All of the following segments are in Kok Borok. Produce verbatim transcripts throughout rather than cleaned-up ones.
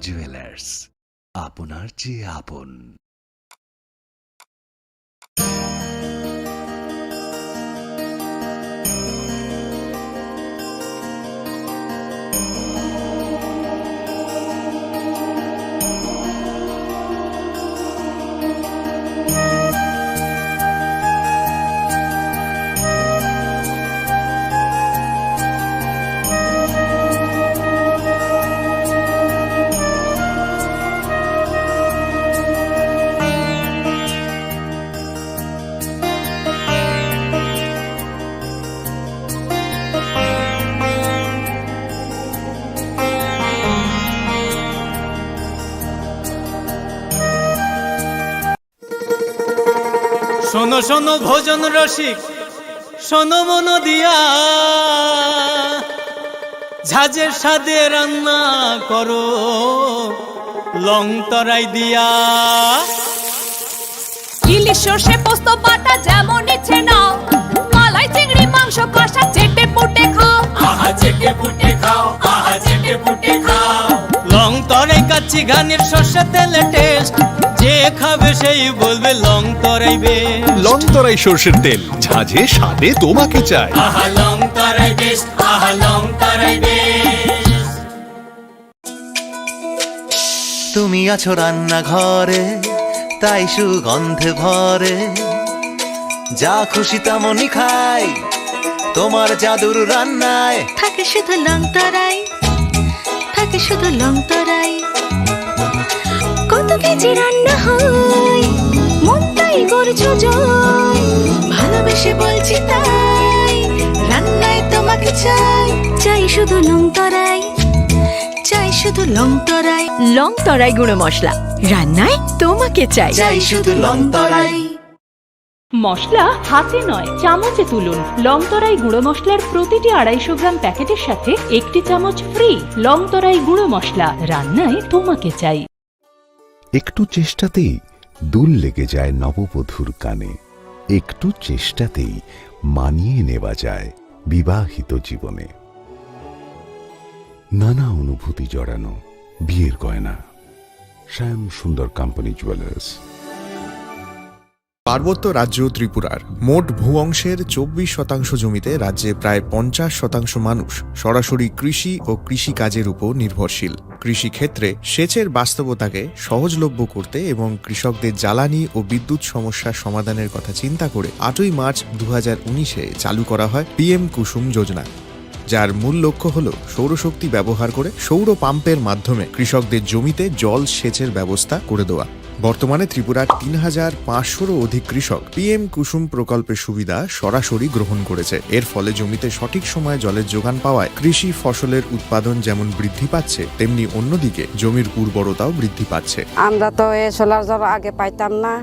জুয়েলার্স, আপনার যে আপন। শোনো শোনো ভোজন রসিক, শোনো মন দিয়া, ঝাঁঝের স্বাদে রান্না করো লং তরাই দিয়া। ইলিশ সর্ষে পোস্ত বাটা যেমন ইচ্ছে নাও, মালাই চিংড়ি মাংস কষা চেটে পুটে খাও। আহা চেটে পুটে খাও, আহা চেটে পুটে খাও। লং তরাই কাচ্চি ঘানির সর্ষে তেলে টেস্ট, যে খাবে সেই বলবে লং তরাই বেস্ট। লং তরাই সর্ষের তেল, ঝাঁঝে স্বাদে তোমাকে চাই। আহা লং তরাই বেস্ট, আহা লং তরাই বেস্ট। তুমি আছো রান্নাঘরে, তাই সুগন্ধে ভরে। যা খুশি তেমনই খাই, তোমার জাদুর রান্নায়। থাকে শুধু লং তরাই, থাকে শুধু লং তরাই। কত কেজি রান্না হয়, মনটাই গড়ছো জয়। ভালোবেসে বলছি তাই, রান্নায় তোমাকে চাই। চাই শুধু লং তরাই, চাই শুধু লং তরাই। লং তরাই গুঁড়ো মশলা, রান্নায় তোমাকে চাই। চাই শুধু লং তরাই। মশলা হাতে নয়, চামচে তুলুন। লং তরাই গুঁড়ো মশলার প্রতিটি আড়াইশো গ্রাম প্যাকেটের সাথে একটি চামচ ফ্রি। লং তরাই গুঁড়ো মশলা, রান্নায় তোমাকে চাই। একটু চেষ্টাতেই দুল লেগে যায় নববধূর কানে। একটু চেষ্টাতেই মানিয়ে নেওয়া যায় বিবাহিত জীবনে। নানা অনুভূতি জড়ানো বিয়ের গয়না। শ্যাম সুন্দর কোম্পানি জুয়েলার্স। পার্বত্য রাজ্য ত্রিপুরার মোট ভূ অংশের চব্বিশ শতাংশ জমিতে রাজ্যে প্রায় পঞ্চাশ শতাংশ মানুষ সরাসরি কৃষি ও কৃষিকাজের উপর নির্ভরশীল। কৃষিক্ষেত্রে সেচের বাস্তবতাকে সহজলভ্য করতে এবং কৃষকদের জ্বালানি ও বিদ্যুৎ সমস্যার সমাধানের কথা চিন্তা করে আটই মার্চ দু হাজার উনিশে চালু করা হয় পিএম কুসুম যোজনা, যার মূল লক্ষ্য হল সৌরশক্তি ব্যবহার করে সৌর পাম্পের মাধ্যমে কৃষকদের জমিতে জল সেচের ব্যবস্থা করে দেওয়া। বর্তমানে ত্রিপুরার তিন হাজার পাঁচশোরও অধিক কৃষক পিএম কুসুম প্রকল্পের সুবিধা সরাসরি গ্রহণ করেছে। এর ফলে জমিতে সঠিক সময়ে জলের যোগান পাওয়ায় কৃষি ফসলের উৎপাদন যেমন বৃদ্ধি পাচ্ছে, তেমনি অন্যদিকে জমির উর্বরতাও বৃদ্ধি পাচ্ছে। আমরা তো এই সোলার জল আগে পাইতাম না,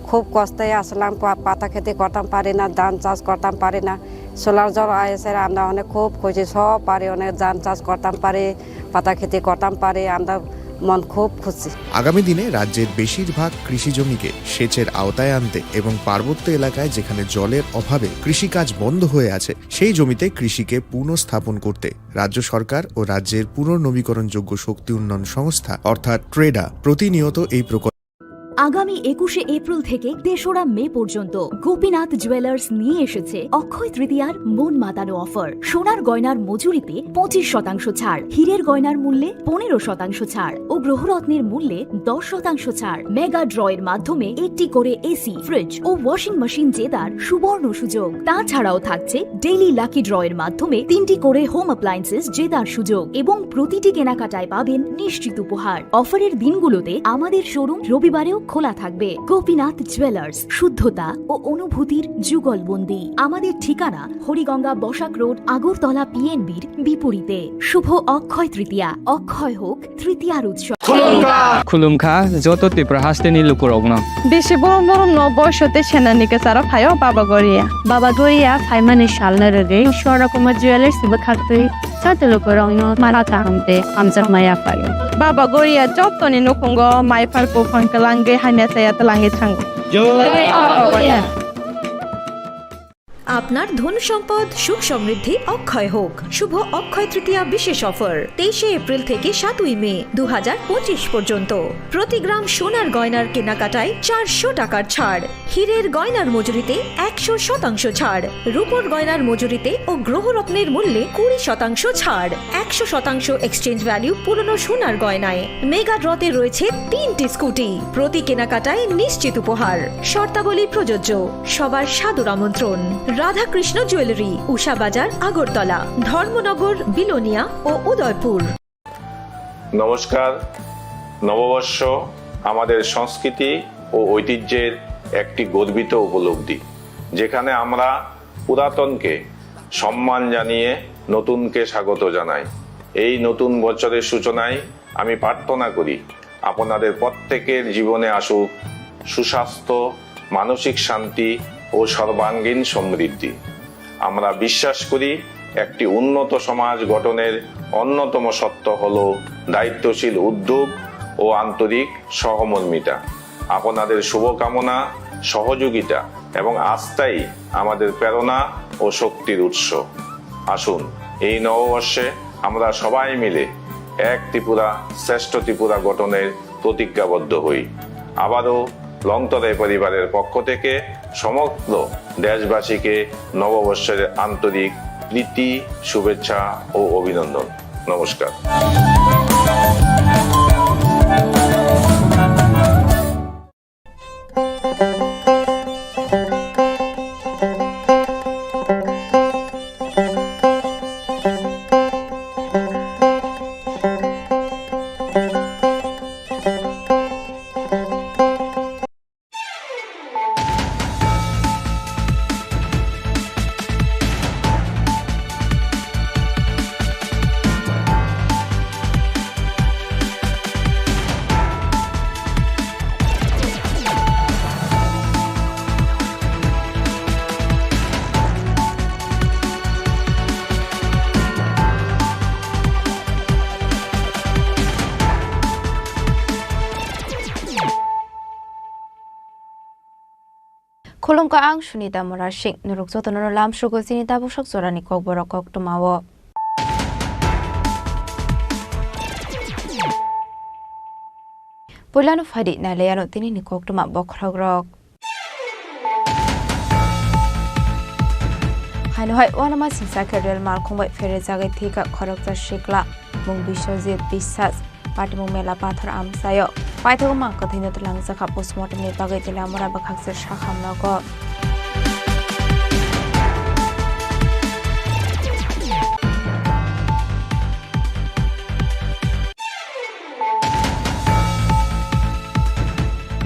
খুব কষ্টে আসলাম, পা-, পাতা খেতি করতাম পারি না, ধান চাষ করতাম পারি না। সোলার জল আইসে আমরা অনেক খুব খুশি, সব পারি, অনেক ধান চাষ করতাম পারি, পাতা খেতি করতাম পারি, আমরা মন খুব খুশি। আগামী দিনে রাজ্যের বেশিরভাগ কৃষি জমিকে সেচের আওতায় আনতে এবং পার্বত্য এলাকায় যেখানে জলের অভাবে কৃষিকাজ বন্ধ হয়ে আছে, সেই জমিতে কৃষিকে পুনঃস্থাপন করতে রাজ্য সরকার ও রাজ্যের পুনর্নবীকরণযোগ্য শক্তি উন্নয়ন সংস্থা অর্থাৎ ট্রেডা প্রতিনিয়ত এই প্রকল্প আগামী একুশে এপ্রিল থেকে তেসরা মে পর্যন্ত গোপীনাথ জুয়েলার্স নিয়ে এসেছে অক্ষয় তৃতীয়ার মন মাতানো অফার। সোনার গয়নার মজুরিতে পঁচিশ শতাংশ ছাড়, হীরের গয়নার মূল্যে পনেরো শতাংশ ছাড় ও গ্রহরত্নের মূল্যে দশ শতাংশ ছাড়। মেগা ড্র এর মাধ্যমে একটি করে এসি, ফ্রিজ ও ওয়াশিং মেশিন জেতার সুবর্ণ সুযোগ। তাছাড়াও থাকছে ডেইলি লাকি ড্র এর মাধ্যমে তিনটি করে হোম অ্যাপ্লায়েন্সেস জেতার সুযোগ এবং প্রতিটি কেনাকাটায় পাবেন নিশ্চিত উপহার। অফারের দিনগুলোতে আমাদের শোরুম রবিবারেও খোলা থাকবে। গোপীনাথ জুয়েলার্স, শুদ্ধতা ও অনুভূতির যুগলবন্দি। আমাদের ঠিকানা হরিগঙ্গা বসাক রোড, আগরতলা পিএনবির বিপরীতে। শুভ অক্ষয় তৃতীয়া, অক্ষয় হোক তৃতীয়ার উৎসব। Khulumkha joto Tripura hasteni lukurokno. Bisi borom borom no boisote senani kwcharo phaio Baba Goria. Baba Goria phaimani salno rwgwi Swarna Kumar Jewellers bwkhaktwi joto lukurokno mara kaham tei hamjakma yaphaio. Baba Goria jotoni nukhungo mai phar buphang kwlangwi hamya chaya twlangwi thango. Jai Baba Goria. আপনার ধন সম্পদ সুখ সমৃদ্ধি অক্ষয় হোক। শুভ অক্ষয় তৃতীয়া বিশেষ অফার তেইশে এপ্রিল থেকে সাতই মে দু হাজার পঁচিশ পর্যন্ত। প্রতি গ্রাম সোনার গয়নার কেনাকাটায় চারশো টাকার ছাড়, হীরের গয়নার মজুরিতে একশো শতাংশ ছাড়, রূপোর গয়নার মজুরিতে ও গ্রহরত্নের মূল্যে কুড়ি শতাংশ ছাড়, একশো শতাংশ এক্সচেঞ্জ ভ্যালু পুরনো সোনার গয়নায়। মেগা ড্রতে রয়েছে তিনটি স্কুটি, প্রতি কেনাকাটায় নিশ্চিত উপহার। শর্তাবলী প্রযোজ্য। সবার সাদর আমন্ত্রণ। রাধাকৃষ্ণ জুয়েলারি, উষা বাজার, আগরতলা, ধর্মনগর, বিলোনিয়া ও উদয়পুর। নমস্কার। নববর্ষ আমাদের সংস্কৃতি ও ঐতিহ্যের একটি গর্বিত উপলব্ধি, যেখানে আমরা পুরাতনকে সম্মান জানিয়ে নতুনকে স্বাগত জানাই। এই নতুন বছরের সূচনায় আমি প্রার্থনা করি, আপনাদের প্রত্যেকের জীবনে আসুক সুস্বাস্থ্য, মানসিক শান্তি ও সর্বাঙ্গীন সমৃদ্ধি। আমরা বিশ্বাস করি, একটি উন্নত সমাজ গঠনের অন্যতম সত্য হল দায়িত্বশীল উদ্যোগ ও আন্তরিক সহমর্মিতা। আপনাদের শুভকামনা, সহযোগিতা এবং আস্থাই আমাদের প্রেরণা ও শক্তির উৎস। আসুন, এই নববর্ষে আমরা সবাই মিলে এক ত্রিপুরা, শ্রেষ্ঠ ত্রিপুরা গঠনের প্রতিজ্ঞাবদ্ধ হই। আবারও লংতরাই পরিবারের পক্ষ থেকে সমগ্র দেশবাসীকে নববর্ষের আন্তরিক প্রীতি, শুভেচ্ছা ও অভিনন্দন। নমস্কার। Khulumkha, ang Sunita Murasing, norok jotono lamsrogo chini tabuksak jorani kokborok koktwmao. Puilano phaidi nailaiano tinini koktwma bokhorokrok. Haino hai uanama singsa khe rel malkhung bai pherejagwi thwikha khoroksa sikla, mung Biswajit Biswas. Patimung mela pathor amchaio. Paithago mang kwthwino twlangjakha postmortemni bagwi Teliamura bwkhakse sakhamnogo.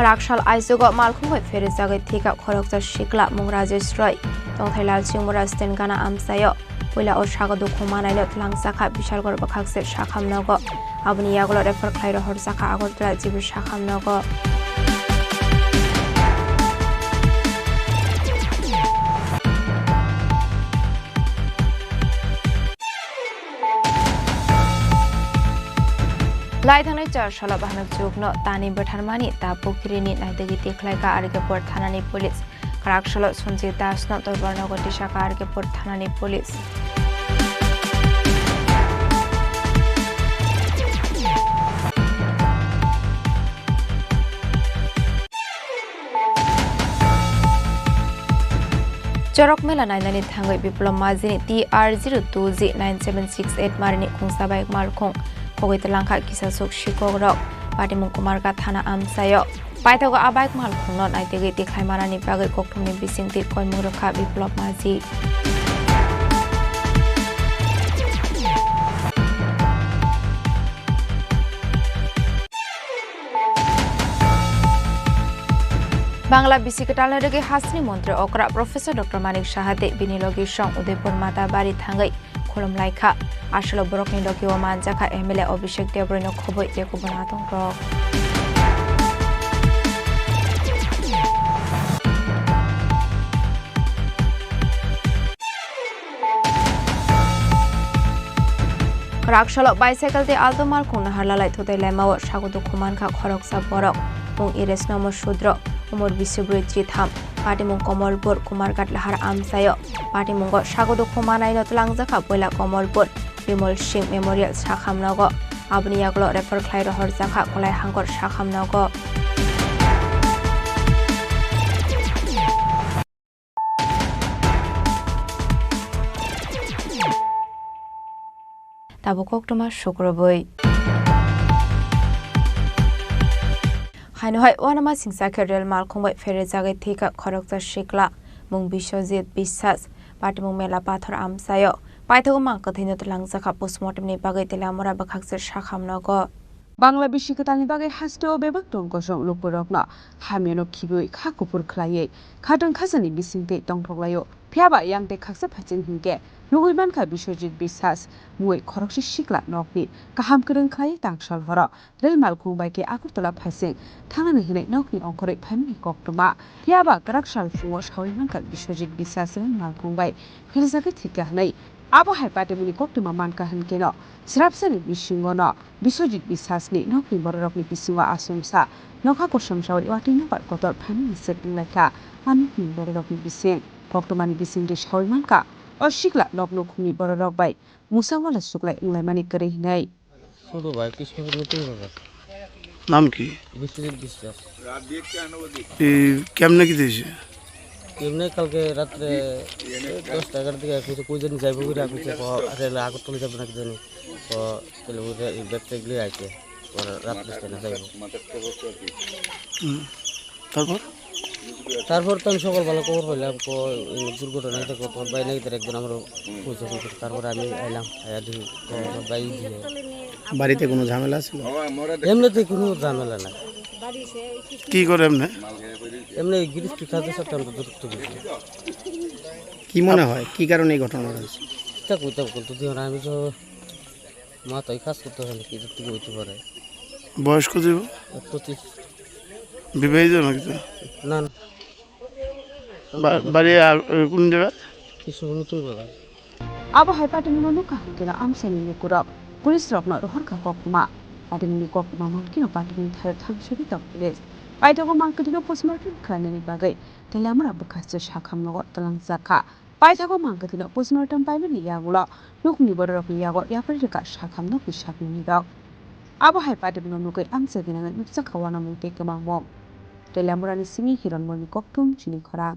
Raksal aichugo malkhung bai pherejagwi thwikha khoroksa sikla mung Rajesh Roy. Tongthai Lalsing Mura Stengana amchaio. Puila o sago dukhu manaino twlangjakha Bishalgarh bwkhakse sakhamnogo. Aboni yagulo refer khlai rohorjakha Agartala G B sakhamnogo. Lai thangnai char salo bahanok chukno tani bwtharmani ta pukhirini naitugwi tikhlaikha R K Pur thanani police. Kwraksalo Sanjit Dasno Toibornogo tisakha R K Pur thanani police. Chorok mela nainani thangwi Biplop Majini T R zero two G nine seven six eight marini khungsa bike malkhung khogwi twlangkha kisasuk sikokrok. Patimung Kumarghat thana amchaio. Paithago a bike malkhungno naitugwi tikhlai manani bagwi kokthumni bisingtwi koimung rwkha Biplop Maji. Bangla bisi kwtalni rwgwi hasini montri okra Professor Doctor Manik Saha tei bini logisong Udaipur Matabari thangwi khulumlaikha. Aswkno borokni logi o manjakha M L A Abhishek Debbarma no khobwi tei kubun atongrok. Raksalo bicycle tei Alto malkhung naharlalai thutai laimao sago dukhu mankha khoroksa borok, mung Ires Nomo Sudro, umor bisi brwi chitham. Patimung Komolpur, Kumarghat Lahar amchaio. Patimungo sago dukhu manaino twlangjakha puila Komolpur Bimol Singh Memorial sakhamnogo. Aboni yagulo refer khlai rohorjakha Kolai Hangkor sakhamnogo. Tabuk koktwma sukrubwi. Haino hai uanama singsa khe rel malkhung bai pherejagwi thwikha khoroksa sikla, mung Biswajit Biswas, patimung Mela Pathor amchaio. Paithago mang kwthwino twlangjakha postmortemni bagwi Teliamura bwkhakse sakhamnogo. Bangla bisi kwtalni bagwi hasteo bebak tong kosong lukurokno hamyano khibiwi kha kuphur khlaiwi khatwng khajani bisingtwi tongthok laio. Phiyaba yang tei khaksa phaising hinkhe nugwi mankha Biswajit Biswas mungwi khoroksa sikla nokni kaham kwrwng khlaiwi tangsal horo rel malkhung bai khe Agartala phaising thangnani hwnwi nokni ongkhorwi phaimani koktwma. Phiyaba kwrak sal phungo sawi mankha Biswajit Biswas rel malkhung bai pherjagwi thwikha hwnwi. Abo hai patimungni koktwma mankha hwnkhe no srapsani bisingo no Biswajit Biswasni nokni bororokni bisingo aswngsa nokha kosom sawi watwi nokbar kotor phaimani swk wnglaikha. A nokni bororokni bising koktwmani bisingtwi sawi mankha, o sikla nok nukhungni bororok bai musa wala suklai wnglaimani kwrwi hwnwi. ছোট ভাই, কৃষ্ণচন্দ্র তৈরি হবে। নাম কি? বিশ্বজিৎ বিশ্বাস। এই কেমনে কি দিয়েছে? এমনি কালকে রাত্রে এই দশটা এগারোটার দিকে কইছে, কই জানি যাইবো, কইরা কইছে, ক-, রেলে আগরতলা যাবো নাকি জানি। তো তাহলে ওই রে-, এই ব্যাগ ট্যাগ লিয়ে আইছে। ওরা রাত্রে স্টেশনে যাইবো। হুম। তারপর? তারপর তো আমি সকালবেলা খবর পাইলাম, ক-, এই দুর্ঘটনা হয়েছে, ক-, তোমার ভাই নাকি তার একজন আমার কইছে, কইছে। তারপরে আমি আইলাম, আইয়া দেখি, ক-, আমার ভাই দিয়ে। বাড়িতে কোনো ঝামেলা ছিল? এমনিতে কোনো ঝামেলা নাই। কি করে এমনি? এমনি গিরিশ কি খাতে সাথে আমরা দূরত্ব বেশি। কি মনে হয়, কি কারণে এই ঘটনা ঘটেছে? তা কইতাম, বলতে দিও না, আমি তো মাথায় কাজ করতে হয় না, কি দিক থেকে হইতে পারে। বয়স কত হইব? পঁচিশ। বিবাহিত নাকি তো? না, না। Ba-, bari, ah, kun jaga? Kisu nutun baga. Abo hai patimungno nukha hwnkhe no amchaini lukurok police rokno rohorkha koktwma. Patimungni koktwma mankhe no patimungni thaio thangsugwi tong police. Paithago mankhe no postmortem khlainani bagwi Teliamura bwkhakse sakhamnogo twlangjakha. Paithago mankhe no postmortem paimani yagulo nukni bororokni yago yapri rwkha sakhamnokni saknini rok. Abo hai patimungno nukwi amchaini nangwi nukjakha uanamung tei kwmangmung. Teliamurani simi Hironmoni koktwm chini khorang.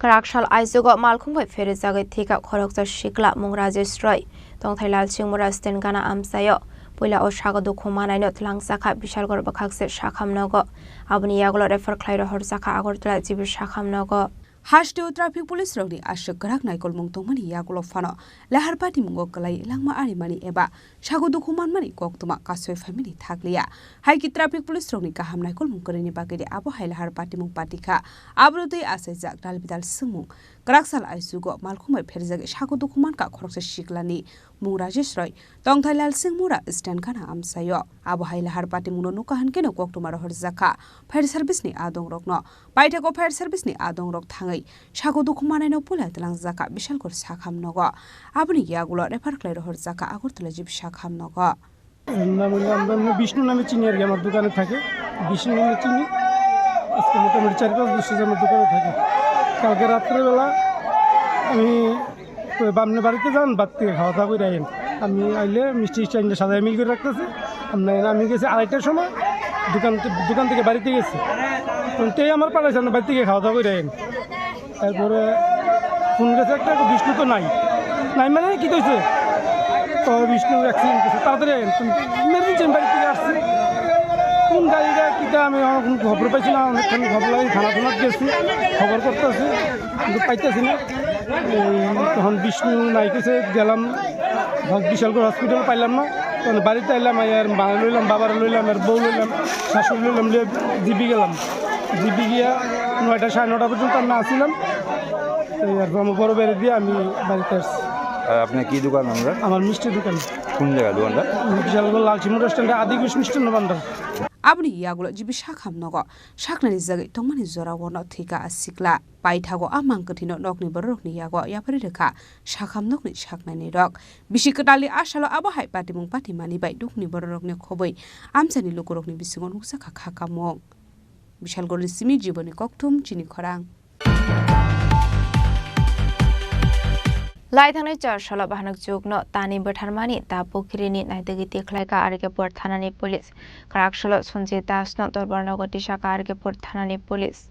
Kwrak sal aichugo malkhung bai pherejagwi thwikha khoroksa sikla mung Rajesh Roy, tongthai Lalsingmura Sten Gana amchaio. Puila o sago dukhu manaino twlangjakha Bishalgarh bwkhakse sakhamnogo. Aboni yagulo refer khlai rohorjakha Agartala G B sakhamnogo. Hasteo traffic police rokni aswk kwrak naikolmung tongmani yagulo phano lahar patimungo kwlai langma arimani eba sago dukhu manmani koktwma kasoi phaimani thakliya. Hai khe traffic police rokni kaham naikolmung kwrwini bagwi de abo hai lahar patimung patikha. Abro twi achaijak dalbidal swngmung. Kwrak sal aichugo malkhung bai pherjagwi sago dukhu mankha khoroksa siklani mung Rajesh Roy, tongthai Lalsingmura Sten Gana amchaio. Abo hai lahar patimungno nukha hwnkhe no koktwma rohorjakha fire service ni adongrokno. Paithago fire service ni adongrok thangwi sago dukhu manaino puila twlangjakha Bishalgarh sakhamnogo. Aboni yagulo refer khlai rohorjakha Agartala G B sakhamnogo. এর নাম হইলো, আমরা এমনি বিষ্ণু নামে চিনি আর কি, আমার দোকানে থাকে। বিষ্ণু নামে চিনি। আজকে মোটামুটি চার পাঁচ বছর আমার দোকানে থাকে। কালকে রাত্রেবেলা আমি তো আপনি বাড়িতে যান, বাড়ি থেকে খাওয়া দাওয়া করে আইন। আমি আইলে মিষ্টি টিষ্টি আইনটা সাজায় মিল করে রাখতেছি। আপনি, আমি গেছি আড়াইটার সময়, দোকান থে-, দোকান থেকে বাড়িতে গেছি। তখন তেই আমার পাঠাইছে, "আপনি বাড়ি থেকে খাওয়া দাওয়া করে আইন।" তারপরে ফোন গেছে একটা, "বিষ্ণু তো নাই।" "নাই মানে কি কইছে?" "তো বিষ্ণু অ্যাক্সিডেন্ট করছে, তাড়াতাড়ি আইন।" "তুমি ইমার্জেন্সি আমি বাড়ি থেকে আসছি।" কোন গাড়িটা কিটা আমি আমার কোনো খবর পাইছি না, অনেকক্ষণ খবর লাগে, থানা থানাত গেছি, খবর করতেছি, কিন্তু পাইতেছি না। এই তখন বিষ্ণু নাই কইছে, গেলাম হস-, বিশালগড় হসপিটাল, পাইলাম না। তখন বাড়িতে আইলাম, আইয়ার মা লইলাম, বাবারে লইলাম, আর বউ লইলাম, শাশুড়ি লইলাম, লইয়া জিবি গেলাম। জিবি গিয়া নয়টা, সাড়ে নয়টা পর্যন্ত আমরা আসছিলাম। এই আর আমার বড় বেড়ে দিয়ে আমি বাড়িতে আসছি। আর আপনার কি দোকান আমরা? আমার মিষ্টি দোকান। কোন জায়গায় দোকানটা? বিশালগড় লালসিমুর স্ট্যান্ডে আদি ঘোষ মিষ্টান্ন ভান্ডার। Aboni yagulo G B Sakham nogo saknani jagwi tongmani jorao no thwikha a sikla. Paithago a mangkwthwino nokni bororokni yago yapharwi rwkha Sakham nokni saknani rok. Bisi kwtalni a salo abo hai patimung patimani bai dukni bororokni khobwi amchaini lukurokni bisingo nukjakha kha kamung. Bishalgorni simi Jiboni Kokthum, chini khorang. Lai thangnai char salo bahanok chukno tani bwtharmani ta pukhirini naitugwi tikhlaikha R K Pur thanani police. Kwrak salo Sanjay Dasno dorbar nogo tisakha R K Pur thanani police.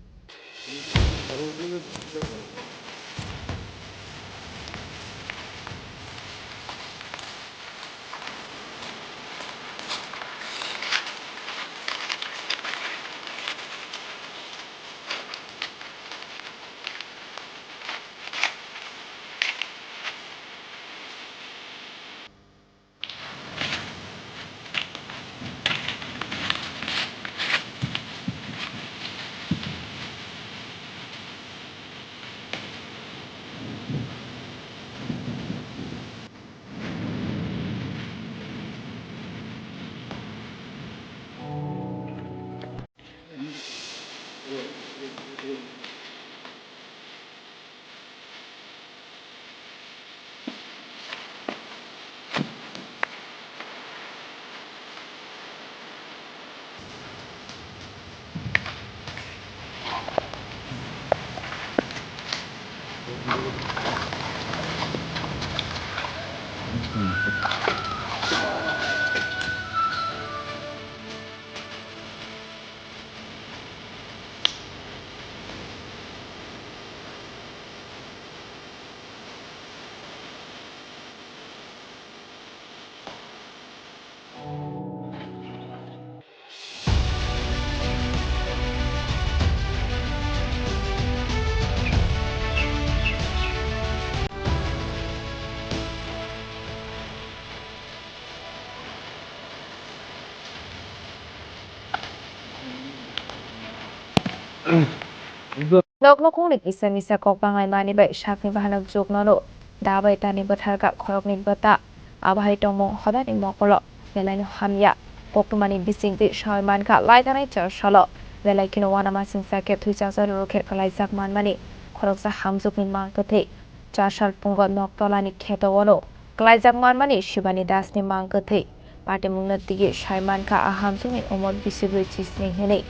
Nok nokungni kisa misa kok bangai mani bai sakni bahanok juknono da bai tani bwtharkha khoroknwi bwta. Abo hai tongmung hodani mokolo belaino hamya koktwmani bisingtwi sawi mankha. Lai thangnai char salo belai kheno uanamasingcha khe thwichaksa rwrwk khe kwlaijak manmani khoroksa hamjwkni mang kwthwi char sal pungo noktolani kheto-ono kwlaijak manmani Shivani Dasni mang kwthwi. Patimungno twiwi sai mankha, a hamjwkni umor bisi brwi chisni hwnwi.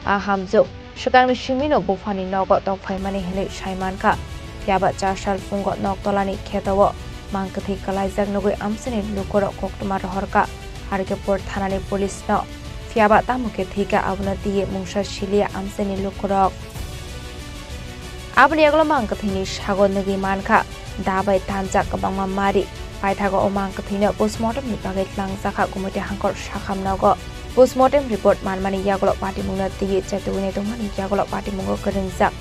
A hamjwk swkangni simino buphani nogo tokphaimani hwnwi sai mankha. Phiyaba char sal pungo noktolani kheto-o mang kwthwi kwlaijak nugwi amchaini lukurok koktwma rohorkha R K Pur thanani police-no. Phiyaba tamo khe thwikha, abono twiwi mungsa siliya amchaini lukurok. Aboni yagulo mang kwthwini sago nugwi mankha, da bai tanjak kwbangma mari. Paithago o mang kwthwino postmortemni bagwi twlangjakha Gumoti Hangkor Sakham nogo. Postmortem report manmani yagulo patimungno twiwi chetugwi naitongmani yagulo patimungo kwrwngjak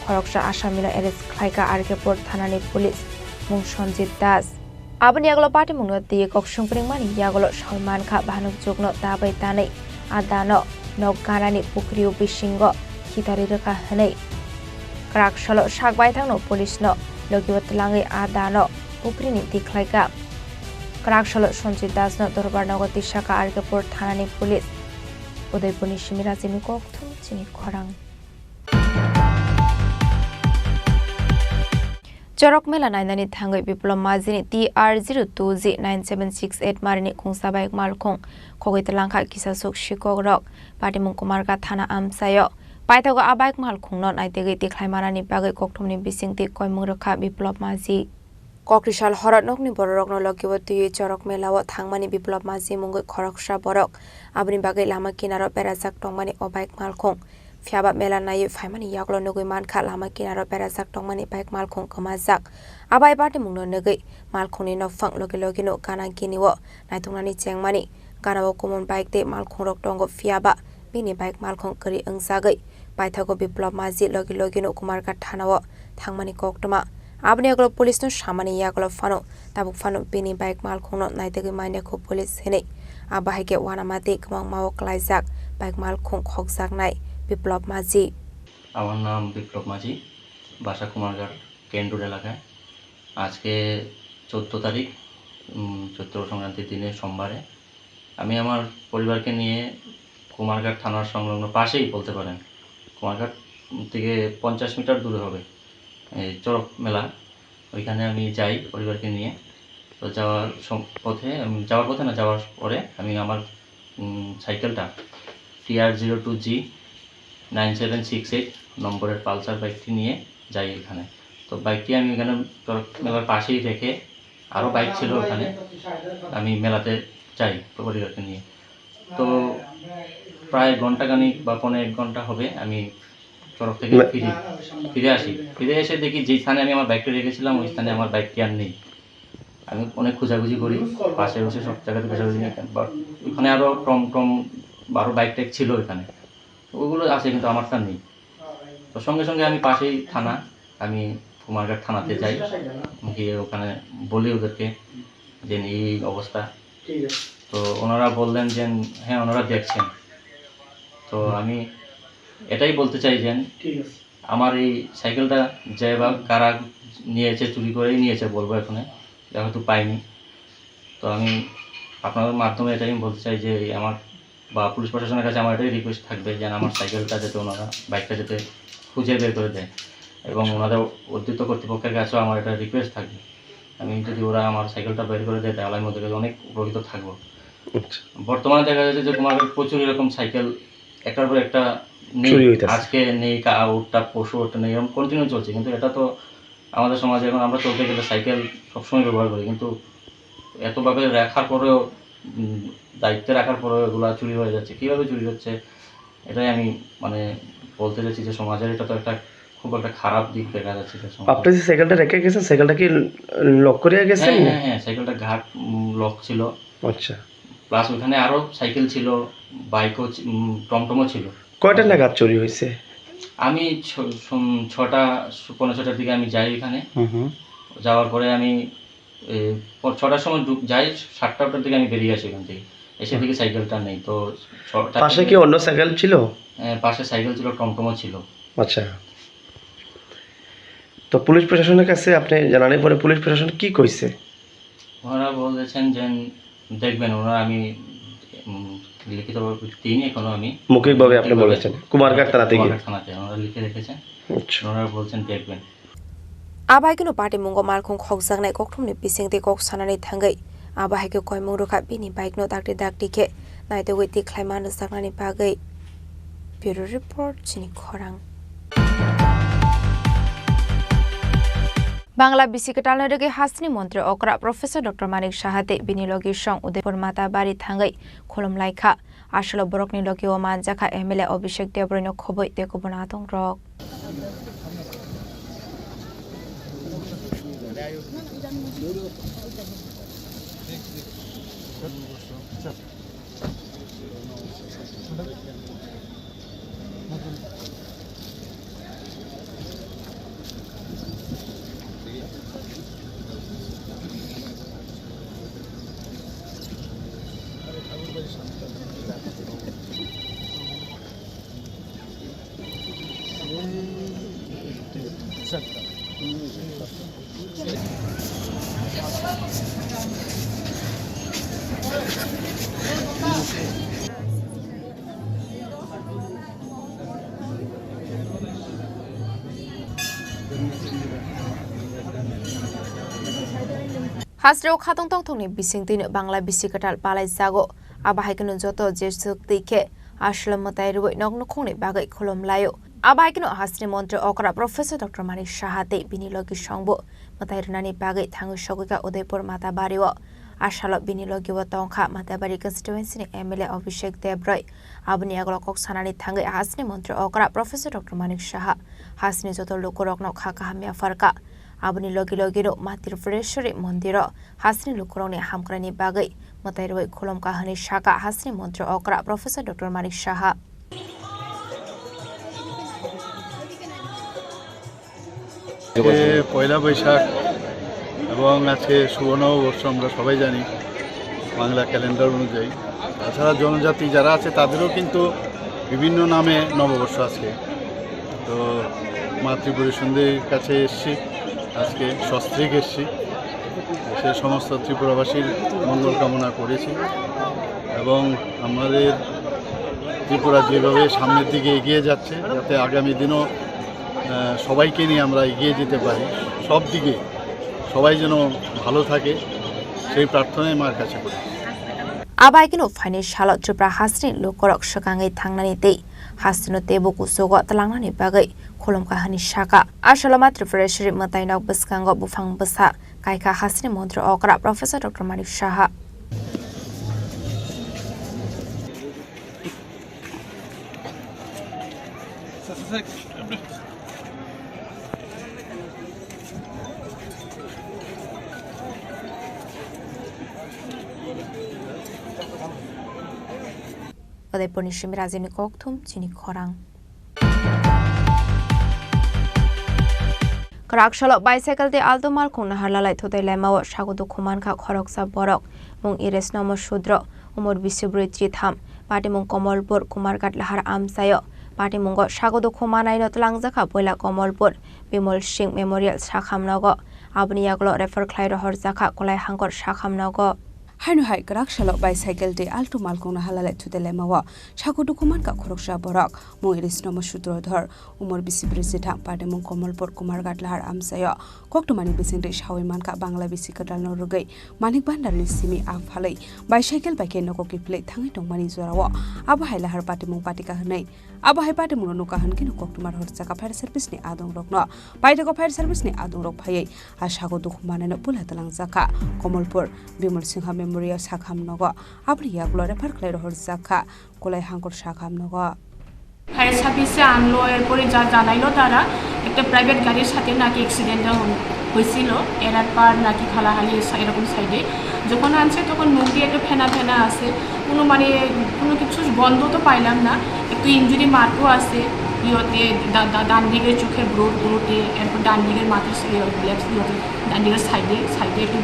khoroksa asamino arrest khlaikha R K Pur thanani police, mung Sanjit Das. Aboni yagulo patimungno twiwi kok sungpringmani yagulo sawi mankha, bahanok jukno da bai tanwi a dano nok ganani pukrio bisingo khitarwi rwkha hwnwi. Kwrak salo sak baithangno police-no logi-o twlangwi a dano pukrini tikhlaikha. Kwrak salo Sanjit Das-no dorbar nogo tisakha R K Pur thanani police. Udaipurni simi Rajini Kokthum, chini khorang. Chorok mela nainani thangwi Biplop Majini T R zero two G nine seven six eight marini khungsa bike malkhung khogwi twlangkha kisasuk sikokrok. Patimung Kumarghat thana amchaio. Paithago a bike malkhungno naitegwi tikhlaimanani bagwi kokthumni bisingtwi koimung rwkha Biplop Maji. Kokri sal horo nokni bororokno logi-o twiwi chorok mela-o thangmani Biplop Maji mungwi khoroksa borok. Aboni bagwi lama kinaro berajak tongmani o bike malkhung. Phiyaba mela naiwi phaimani yagulo nugwi mankha, lama kinaro berajak tongmani bike malkhung kwmajak. A bai patimungno nugwi malkhungni nokphang logi logino gana gini-o naituknani chengmani. Gana-o kumun bike tei malkhungrok tongo, phiyaba bini bike malkhung kwrwi wngjagwi paithago Biplop Maji logi logino Kumarghat thana-o thangmani koktwma. Aboni yagulo police-no samani yagulo phano, tabuk phano bini bike malkhungno naitegwi manya kho police hinwi. Abo hai khe uanama tei kwbangma-o kwlaijak bike malkhung khokjaknai Biplop Maji. আমার নাম বিপ্লব মাঝি, বাসা কুমারঘাট কেন্দ্র এলাকায়। আজকে চোদ্দো তারিখ, উম, চৈত্র সংক্রান্তির দিনে সোমবারে আমি আমার পরিবারকে নিয়ে কুমারঘাট থানার সংলগ্ন পাশেই বলতে পারেন। কুমারঘাট থেকে পঞ্চাশ মিটার দূরে হবে এই চড়ক মেলা। ওইখানে আমি যাই পরিবারকে নিয়ে। তো যাওয়ার সম-, পথে, উম, যাওয়ার পথে না, যাওয়ার পরে আমি আমার, উম, সাইকেলটা T R zero two G nine seven six eight নম্বরের পালসার বাইকটি নিয়ে যাই ওইখানে। তো বাইকটি আমি ওইখানে চড়ক মেলার পাশেই রেখে আরও বাইক ছিল ওখানে, আমি মেলাতে যাই পরিবারকে নিয়ে। তো প্রায় ঘন্টাখানিক বা পৌনে এক ঘন্টা হবে আমি চড়ক থেকে ফিরি, ফিরে আসি। ফিরে এসে দেখি যে স্থানে আমি আমার বাইকটা রেখেছিলাম, ওই স্থানে আমার বাইকটি আর নেই। আমি অনেক খোঁজাখুঁজি করি, পাশে বসে সব জায়গাতে খোঁজাখুঁজি করি, but ওখানে আরও টমটম বা আরও বাইক টাইক ছিল ওইখানে, তো ওগুলো আছে কিন্তু আমারটা নেই। তো সঙ্গে সঙ্গে আমি পাশেই থানা, আমি কুমারঘাট থানাতে যাই, গিয়ে ওখানে বলি ওদেরকে যে এই অবস্থা। তো ওনারা বললেন যে হ্যাঁ, ওনারা দেখছেন। তো আমি এটাই বলতে চাই যে আমার এই সাইকেলটা যে বা কারা নিয়েছে, চুরি করেই নিয়েছে বলবো এখানে, এটা হয়তো পাইনি। তো আমি আপনাদের মাধ্যমে এটাই বলতে চাই যে এই আমার বা পুলিশ প্রশাসনের কাছে আমার এটাই রিকোয়েস্ট থাকবে যে আমার সাইকেলটা যাতে ওনারা, বাইকটা যাতে খুঁজে বের করে দেয় এবং ওনাদের ঊর্ধ্বতন কর্তৃপক্ষের কাছেও আমার এটা রিকোয়েস্ট থাকবে। আমি যদি ওরা আমার সাইকেলটা বের করে দেয়, তাহলে আমি ওদের কাছে অনেক উপকৃত থাকবো। আচ্ছা। বর্তমানে দেখা যাচ্ছে যে কুমারঘাট প্রচুর এরকম সাইকেল একটার পর একটা নেই। চুরি হইতাছে। আজকে নেই, কা-, ওরটা পরশু ওরটা নেই, এরকম কন্টিনিউ চলছে। কিন্তু এটা তো আমাদের সমাজে এখন আমরা চলতে গেলে সাইকেল সবসময় ব্যবহার করি, কিন্তু এতভাবে রাখার পরেও, উম, দায়িত্বে রাখার পরেও এগুলা চুরি হয়ে যাচ্ছে। কিভাবে চুরি হচ্ছে, এটাই আমি মানে বলতে চাচ্ছি যে সমাজের এটা তো একটা খুব একটা খারাপ দিক দেখা যাচ্ছে যে সমাজে। আপনি যে সাইকেলটা রেখে গেছেন, সাইকেলটা কি লক করে গেছেন? হ্যাঁ, হ্যাঁ, হ্যাঁ, সাইকেলটা ঘাট, উম, লক ছিল। আচ্ছা। প্লাস ওখানে আরো সাইকেল ছিল, বাইকও ছি-, উম, টমটমও ছিল। কয়টা নাগাদ চুরি হয়েছে? আমি ছ-, সম-, ছটা, পৌনে ছটার দিকে আমি যাই ওখানে। হুম, হুম। যাওয়ার পরে আমি, এ, প-, ছটার সময় ঢুক-, যাই, সাতটা আটটার দিকে আমি বেরিয়ে আসি ওখান থেকে। এসে দেখি সাইকেলটা নেই। তো ছটা পাশে থেকে কি অন্য সাইকেল ছিল? হ্যাঁ, পাশে সাইকেল ছিল, টমটমও ছিল। আচ্ছা। তো পুলিশ প্রশাসনের কাছে আপনি জানানোর পরে পুলিশ প্রশাসন কি কইছে? ওনারা বলেছেন যে দেখবেন, ওনারা আমি, উম, লিখিত দিইনি এখনো আমি। মৌখিকভাবে আপনি মৌখিকভাবে বলেছেন, কুমারঘাট থানাতে গিয়ে? কুমারঘাট থানাতে ওনারা লিখে রেখেছেন। আচ্ছা। ওনারা বলছেন দেখবেন। Abaikeno patimungo malkhung khokjaknai kokthumni bisingtwi kok sanani thangwi, abo hai khe koimung rwkha bini bike no dakti dakti khe naitugwi tikhlaima nukjaknani bagwi. Bureau Report, chini khorang. Bangla bisi kwtalni rwgwi hasteni montri okra Professor Doctor Manik Saha tei bini logi song Udaipur Matabari thangwi khulum lai kha. Aswlo borokni logi o manjakha M L A Abhishek Debroino khobwi tei kubun adongrok. Hasteo khatong tongthokni bisingtwino Bangla bisi kwtal palai jago. Abo hai kheno joto jeswk twi khe aswlo mwtai rwui nok nukhungni bagwi khulum laio. Abo hai kheno hasteni montri okra Professor Doctor Manik Saha tei bini logi songbo mwtai rwnani bagwi thangwi sogwi kha Udaipur Matabari o. A salo bini logi o tongkha Matabari constituency ni M L A Abhishek Debroy. Aboni yagulo kok sanani thangwi hasteni montri okra Professor Doctor Manik Saha hasteni joto lukurokno kha kaham yapharkha. Aboni logi logino Ma Tripureshwari mondiro hasteni lukurokni hamkraini bagwi mwtai rwui khulumkha hwnwi sakha hasteni montri okra Professor Doctor Manik Saha. আজকে পয়লা বৈশাখ এবং আজকে শুভ নববর্ষ আমরা সবাই জানি বাংলা ক্যালেন্ডার অনুযায়ী। তাছাড়া জনজাতি যারা আছে তাদেরও কিন্তু বিভিন্ন নামে নববর্ষ আজকে। তো মা ত্রিপুরেশ্বরীর কাছে এসছি, আজকে সস্ত্রীক এসছি, সে সমস্ত ত্রিপুরাবাসীর মঙ্গল কামনা করেছি। এবং আমাদের ত্রিপুরা যেভাবে সামনের দিকে এগিয়ে যাচ্ছে, যাতে আগামী দিনও, আহ, সবাইকে নিয়ে আমরা এগিয়ে যেতে পারি, সব দিকে সবাই যেন ভালো থাকে, সেই প্রার্থনাই মার কাছে করি। Abaikeno phaini salo Tripura hasteni lukurok swkangwi thangnani tei hasteno teibo kuchugo twlangnani bagwi khulumkha hwnwi saka. A salo ma Tripureshwari mwtainok bwskango buphang bwsa kaikha hasteni montri okra Professor Doctor Manik Saha. Udaipurni simi Rajibni kokthum chini khorang. Kwrak salo bicycle tei Alto malkhung naharlalai thutai laimao sago dukhu mankha khoroksa borok, mung Iris Nomo Sudro, umor bisi bwrwi chitham, patimung Komolpur Kumarghat Lahar amchaio. Patimungo sago dukhu manaino twlangjakha Boila Komolpur Bimol Singh Memorial sakham nogo, aboni yagulo refer khlai rohorjakha Kolai Hangkor sakham nogo. Haino hai kwrak salo bicycle tei Alto malkhung naharlalai thutai laimao sago dukhu mankha khoroksa borok, mung Iris Nomo Sudrodhor, umor bisi bwrwi chitham, patimung Komolpur Kumarghat Lahar amchaio. Koktwmani bisingtwi sawi mankha Bangla bisi kwtalno rwgwi Manik Bhandarni simi a phalwi bicycle bai khe nogo kiphilwi thangwi tongmani jorao. Abo hai lahar patimung patika hwnwi. Abo hai patimungno nukha hwnkhe no koktwma rohorjakha fire service ni adongrokno. Paithago fire service ni adongrok phaiwi a sago dukhu manaino pula twlangjakha Komolpur Bimol Singha Memorial sakham nogo. Aboni yagulo refer khlai rohorjakha Kolai Hangkor sakham nogo. Fire সার্ভিসে আনলো, এরপরে যা জানাইলো তারা, একটা প্রাইভেট গাড়ির সাথে নাকি অ্যাক্সিডেন্টটা হয়েছিল, এরার পার নাকি খালাহালি এরকম সাইডে। যখন আনছে তখন মুখ দিয়ে একটু ফেনা ফেনা আছে, কোনো মানে কোনো কিছু গন্ধ তো পাইলাম না। একটু ইনজুরি মার্কও আছে, ইয়েতে ডান দিকের চোখের ব্রোড ব্রোডে, এরপর ডান দিকের মাথার লেফট ইয়েতে ডান দিকের সাইডে সাইডে একটু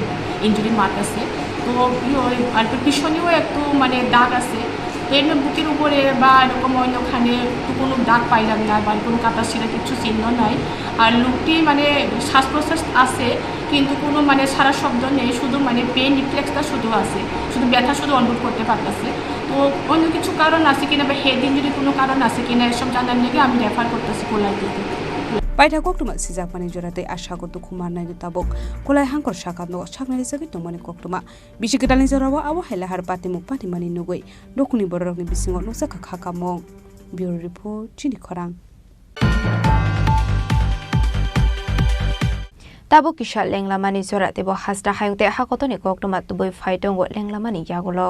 ইনজুরি মার্ক আছে। তো ইয়ে আর একটু পিছনেও একটু মানে দাগ আছে। তো এমনি বুকের উপরে বা এরকম অন্যখানে তো কোনো দাগ পাইলাম না, বা কোনো কাটা ছিঁড়া কিছু চিহ্ন নাই। আর লোকটি মানে শ্বাস প্রশ্বাস আছে, কিন্তু কোনো মানে সারা শব্দ নেই, শুধু মানে পেইন রিফ্লেক্সটা শুধু আছে, শুধু ব্যথা শুধু অনুভব করতে পারতেছে। তো অন্য কিছু কারণ আছে কিনা বা হেড ইঞ্জুরি কোনো কারণ আছে কিনা, এসব জানার লেগে আমি রেফার করতেছি কোলাইটিতে। Paitha koktwma sijakmani jora tei a sago dukhu mannai tabuk Kolai Hangkor sakham nogo saknai rijagwi tongmani koktwma. Bisi kwtalni jorao abo hai lahar patimung patimani nugwi Dokni bororokni bisingo nukjakha kha kamung. Bureau Report, Chini Khorang. Tabuk kisa lenglamani jora teibo hasta hayung tei hakotoni koktwma tubui phai tongo lenglamani yagulo.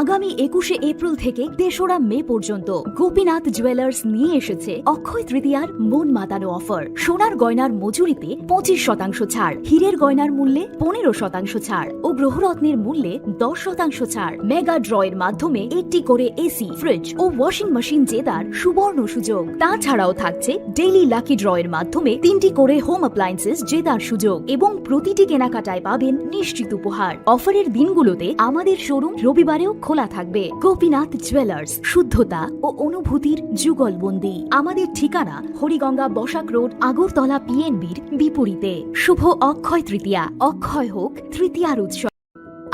আগামী একুশে এপ্রিল থেকে তেসরা মে পর্যন্ত গোপীনাথ জুয়েলার্স নিয়ে এসেছে অক্ষয় তৃতীয়ার মন মাতানো অফার। সোনার গয়নার মজুরিতে পঁচিশ শতাংশ ছাড়, হীরের গয়নার মূল্যে পনেরো শতাংশ ছাড় ও গ্রহরত্নের মূল্যে দশ শতাংশ ছাড়। মেগা ড্রয়ের মাধ্যমে একটি করে এসি, ফ্রিজ ও ওয়াশিং মেশিন জেতার সুবর্ণ সুযোগ। তাছাড়াও থাকছে ডেইলি লাকি ড্রয়ের মাধ্যমে তিনটি করে হোম অ্যাপ্লায়েন্সেস জেতার সুযোগ এবং প্রতিটি কেনাকাটায় পাবেন নিশ্চিত উপহার। অফারের দিনগুলোতে আমাদের শোরুম রবিবারেও খোলা থাকবে। গোপীনাথ জুয়েলার্স, শুদ্ধতা ও অনুভূতির যুগলবন্দি। আমাদের ঠিকানা হরিগঙ্গা বসাক রোড, আগরতলা পিএনবির বিপরীতে। শুভ অক্ষয় তৃতীয়া, অক্ষয় হোক তৃতীয়ার উৎসব।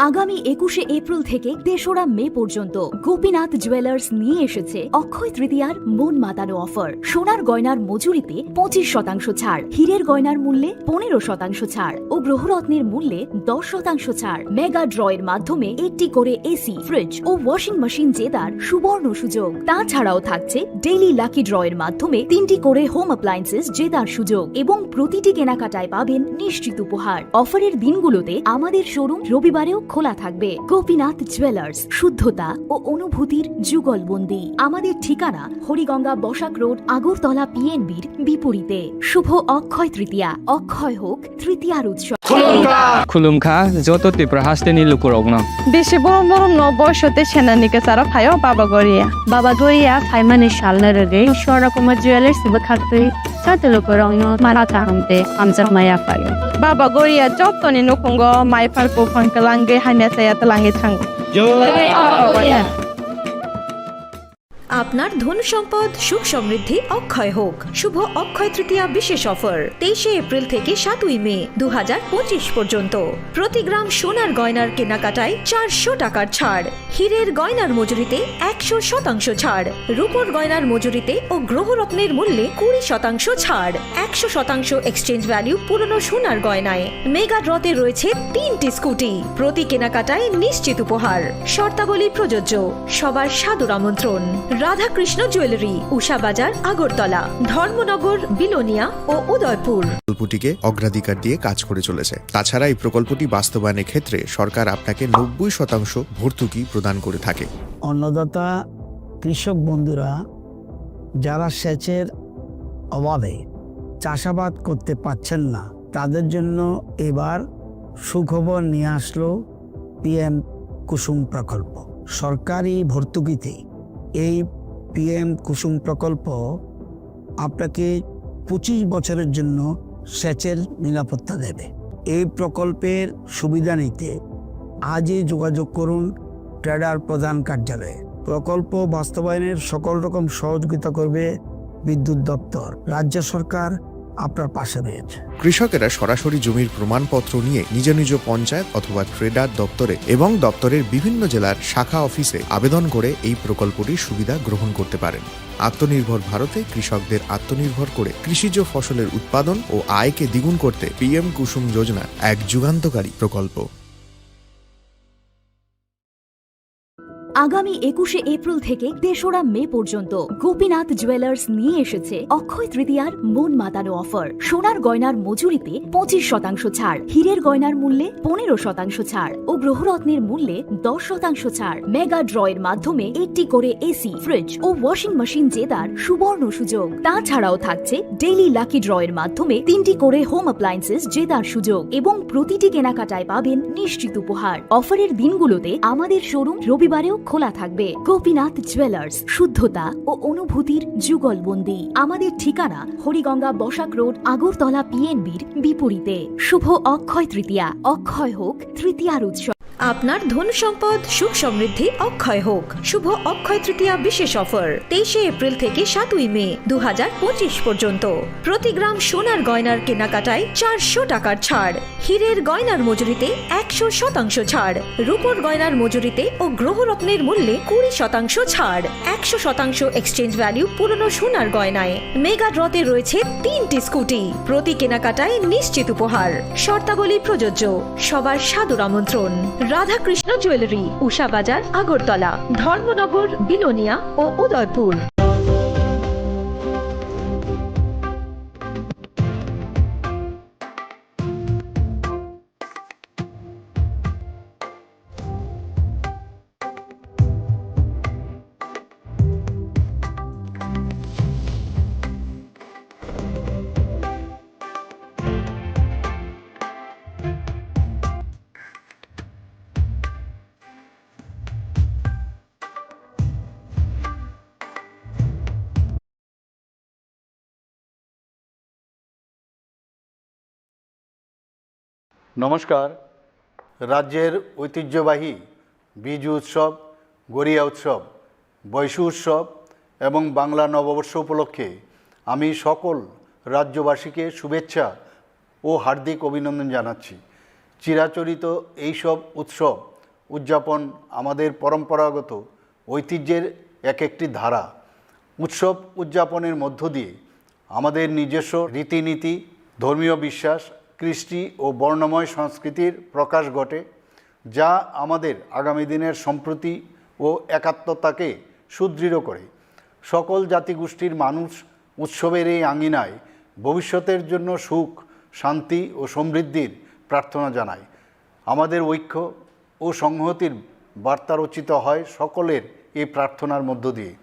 আগামী একুশে এপ্রিল থেকে তেসরা মে পর্যন্ত গোপীনাথ জুয়েলার্স নিয়ে এসেছে অক্ষয় তৃতীয়ার মন মাতানো অফার। সোনার গয়নার মজুরিতে পঁচিশ শতাংশ ছাড়, হীরের গয়নার মূল্যে পনেরো শতাংশ ছাড় ও গ্রহরত্নের মূল্যে দশ শতাংশ ছাড়। মেগা ড্রয়ের মাধ্যমে একটি করে এসি, ফ্রিজ ও ওয়াশিং মেশিন জেতার সুবর্ণ সুযোগ। তাছাড়াও থাকছে ডেইলি লাকি ড্রয়ের মাধ্যমে তিনটি করে হোম অ্যাপ্লায়েন্সেস জেতার সুযোগ এবং প্রতিটি কেনাকাটায় পাবেন নিশ্চিত উপহার। অফারের দিনগুলোতে আমাদের শোরুম রবিবারেও খোলা থাকবে। গোপীনাথ জুয়েলার্স, শুদ্ধতা ও অনুভূতির যুগলবন্দি। আমাদের ঠিকানা হরিগঙ্গা বসাক রোড, আগরতলা পিএনবির বিপরীতে। শুভ অক্ষয় তৃতীয়া, অক্ষয় হোক তৃতীয়ার উৎসব। Khulumkha joto Tripura hasteni lukurokno. Bisi borom borom no boiso tei senani kwcharo phaio Baba Goria. Baba Goria phaimani salno rwgwi Swarna Kumar Jewellers bwkhaktwi joto lukurokno mara kaham tei hamjakma yaphaio. Baba Goria jotoni nukhungo mai phar buphang kwlangwi hamya chaya twlangwi thango. Jai Baba Goria. আপনার ধন সম্পদ সুখ সমৃদ্ধি অক্ষয় হোক। শুভ অক্ষয় তৃতীয়া বিশেষ অফার, তেইশে এপ্রিল থেকে সাতই মে দু হাজার পঁচিশ পর্যন্ত। প্রতি গ্রাম সোনার গয়নার কেনাকাটায় চারশো টাকার ছাড়, হীরের গয়নার মজুরিতে একশো শতাংশ ছাড়, রূপোর গয়নার মজুরিতে ও গ্রহরত্নের মূল্যে কুড়ি শতাংশ ছাড়, একশো শতাংশ এক্সচেঞ্জ ভ্যালু পুরনো সোনার গয়নায়। মেগা ড্রতে রয়েছে তিনটি স্কুটি, প্রতি কেনাকাটায় নিশ্চিত উপহার। শর্তাবলী প্রযোজ্য। সবার সাদর আমন্ত্রণ। রাধাকৃষ্ণ জুয়েলারি, উষা বাজার, আগরতলা, ধর্মনগর, বিলোনিয়া ও উদয়পুর। প্রকল্পটিকে অগ্রাধিকার দিয়ে কাজ করে চলেছে। তাছাড়া এই প্রকল্পটি বাস্তবায়নের ক্ষেত্রে সরকার আপনাকে নব্বই শতাংশ ভর্তুকি প্রদান করে থাকে। অন্নদাতা কৃষক বন্ধুরা যারা সেচের অভাবে চাষাবাদ করতে পারছেন না, তাদের জন্য এবার সুখবর নিয়ে আসলো পিএম কুসুম প্রকল্প। সরকারি ভর্তুকিতে এই পিএম কুসুম প্রকল্প আপনাকে পঁচিশ বছরের জন্য সেচের নিরাপত্তা দেবে। এই প্রকল্পের সুবিধা নিতে আজই যোগাযোগ করুন ট্রেডার প্রধান কার্যালয়ে। প্রকল্প বাস্তবায়নের সকল রকম সহযোগিতা করবে বিদ্যুৎ দপ্তর। রাজ্য সরকার আপনার পাশে রয়েছে। কৃষকেরা সরাসরি জমির প্রমাণপত্র নিয়ে নিজ নিজ পঞ্চায়েত অথবা ট্রেডার দপ্তরে এবং দপ্তরের বিভিন্ন জেলার শাখা অফিসে আবেদন করে এই প্রকল্পটির সুবিধা গ্রহণ করতে পারেন। আত্মনির্ভর ভারতে কৃষকদের আত্মনির্ভর করে কৃষিজ ফসলের উৎপাদন ও আয়কে দ্বিগুণ করতে পিএম কুসুম যোজনা এক যুগান্তকারী প্রকল্প। আগামী একুশে এপ্রিল থেকে তেসরা মে পর্যন্ত গোপীনাথ জুয়েলার্স নিয়ে এসেছে অক্ষয় তৃতীয়ার মন মাতানো অফার। সোনার গয়নার মজুরিতে পঁচিশ শতাংশ ছাড়, হীরের গয়নার মূল্যে পনেরো শতাংশ ছাড় ও গ্রহরত্নের মূল্যে দশ শতাংশ ছাড়। মেগা ড্রয়ের মাধ্যমে একটি করে এসি, ফ্রিজ ও ওয়াশিং মেশিন জেতার সুবর্ণ সুযোগ। তাছাড়াও থাকছে ডেইলি লাকি ড্রয়ের মাধ্যমে তিনটি করে হোম অ্যাপ্লায়েন্সেস জেতার সুযোগ এবং প্রতিটি কেনাকাটায় পাবেন নিশ্চিত উপহার। অফারের দিনগুলোতে আমাদের শোরুম রবিবারেও খোলা থাকবে। গোপীনাথ জুয়েলার্স, শুদ্ধতা ও অনুভূতির যুগলবন্দি। আমাদের ঠিকানা হরিগঙ্গা বসাক রোড, আগরতলা পিএনবির বিপরীতে। শুভ অক্ষয় তৃতীয়া, অক্ষয় হোক তৃতীয়ার উৎসব। আপনার ধন সম্পদ সুখ সমৃদ্ধি অক্ষয় হোক। শুভ অক্ষয় তৃতীয়া বিশেষ অফার, তেইশে এপ্রিল থেকে সাতই মে দু হাজার পঁচিশ পর্যন্ত। প্রতি গ্রাম সোনার গয়নার কেনাকাটায় চারশো টাকার ছাড়, হীরের গয়নার মজুরিতে একশো শতাংশ ছাড়, রূপোর গয়নার মজুরিতে ও গ্রহরত্নের মূল্যে কুড়ি শতাংশ ছাড়, একশো শতাংশ এক্সচেঞ্জ ভ্যালু পুরনো সোনার গয়নায়। মেগা ড্রতে রয়েছে তিনটি স্কুটি, প্রতি কেনাকাটায় নিশ্চিত উপহার। শর্তাবলী প্রযোজ্য। সবার সাদর আমন্ত্রণ। রাধাকৃষ্ণ জুয়েলারি, উষা বাজার, আগরতলা, ধর্মনগর, বিলোনিয়া ও উদয়পুর। নমস্কার। রাজ্যের ঐতিহ্যবাহী বিজু উৎসব, গরিয়া উৎসব, বৈশু উৎসব এবং বাংলা নববর্ষ উপলক্ষে আমি সকল রাজ্যবাসীকে শুভেচ্ছা ও হার্দিক অভিনন্দন জানাচ্ছি। চিরাচরিত এইসব উৎসব উদযাপন আমাদের পরম্পরাগত ঐতিহ্যের এক একটি ধারা। উৎসব উদযাপনের মধ্য দিয়ে আমাদের নিজস্ব রীতিনীতি, ধর্মীয় বিশ্বাস, কৃষ্টি ও বর্ণময় সংস্কৃতির প্রকাশ ঘটে, যা আমাদের আগামী দিনের সম্প্রীতি ও একাত্মতাকে সুদৃঢ় করে। সকল জাতিগোষ্ঠীর মানুষ উৎসবের এই আঙিনায় ভবিষ্যতের জন্য সুখ, শান্তি ও সমৃদ্ধির প্রার্থনা জানায়। আমাদের ঐক্য ও সংহতির বার্তা রচিত হয় সকলের এই প্রার্থনার মধ্য দিয়ে।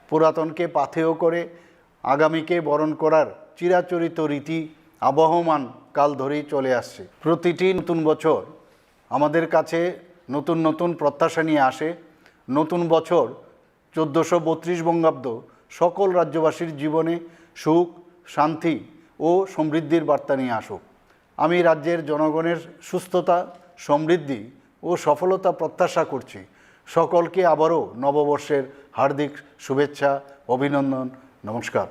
পুরাতনকে পাথেয় করে আগামীকে বরণ করার চিরাচরিত রীতি আবহমান কাল ধরেই চলে আসছে। প্রতিটি নতুন বছর আমাদের কাছে নতুন নতুন প্রত্যাশা নিয়ে আসে। নতুন বছর চোদ্দোশো বত্রিশ বঙ্গাব্দ সকল রাজ্যবাসীর জীবনে সুখ, শান্তি ও সমৃদ্ধির বার্তা নিয়ে আসুক। আমি রাজ্যের জনগণের সুস্থতা, সমৃদ্ধি ও সফলতা প্রত্যাশা করছি। সকলকে আবারও নববর্ষের হার্দিক শুভেচ্ছা, অভিনন্দন, নমস্কার।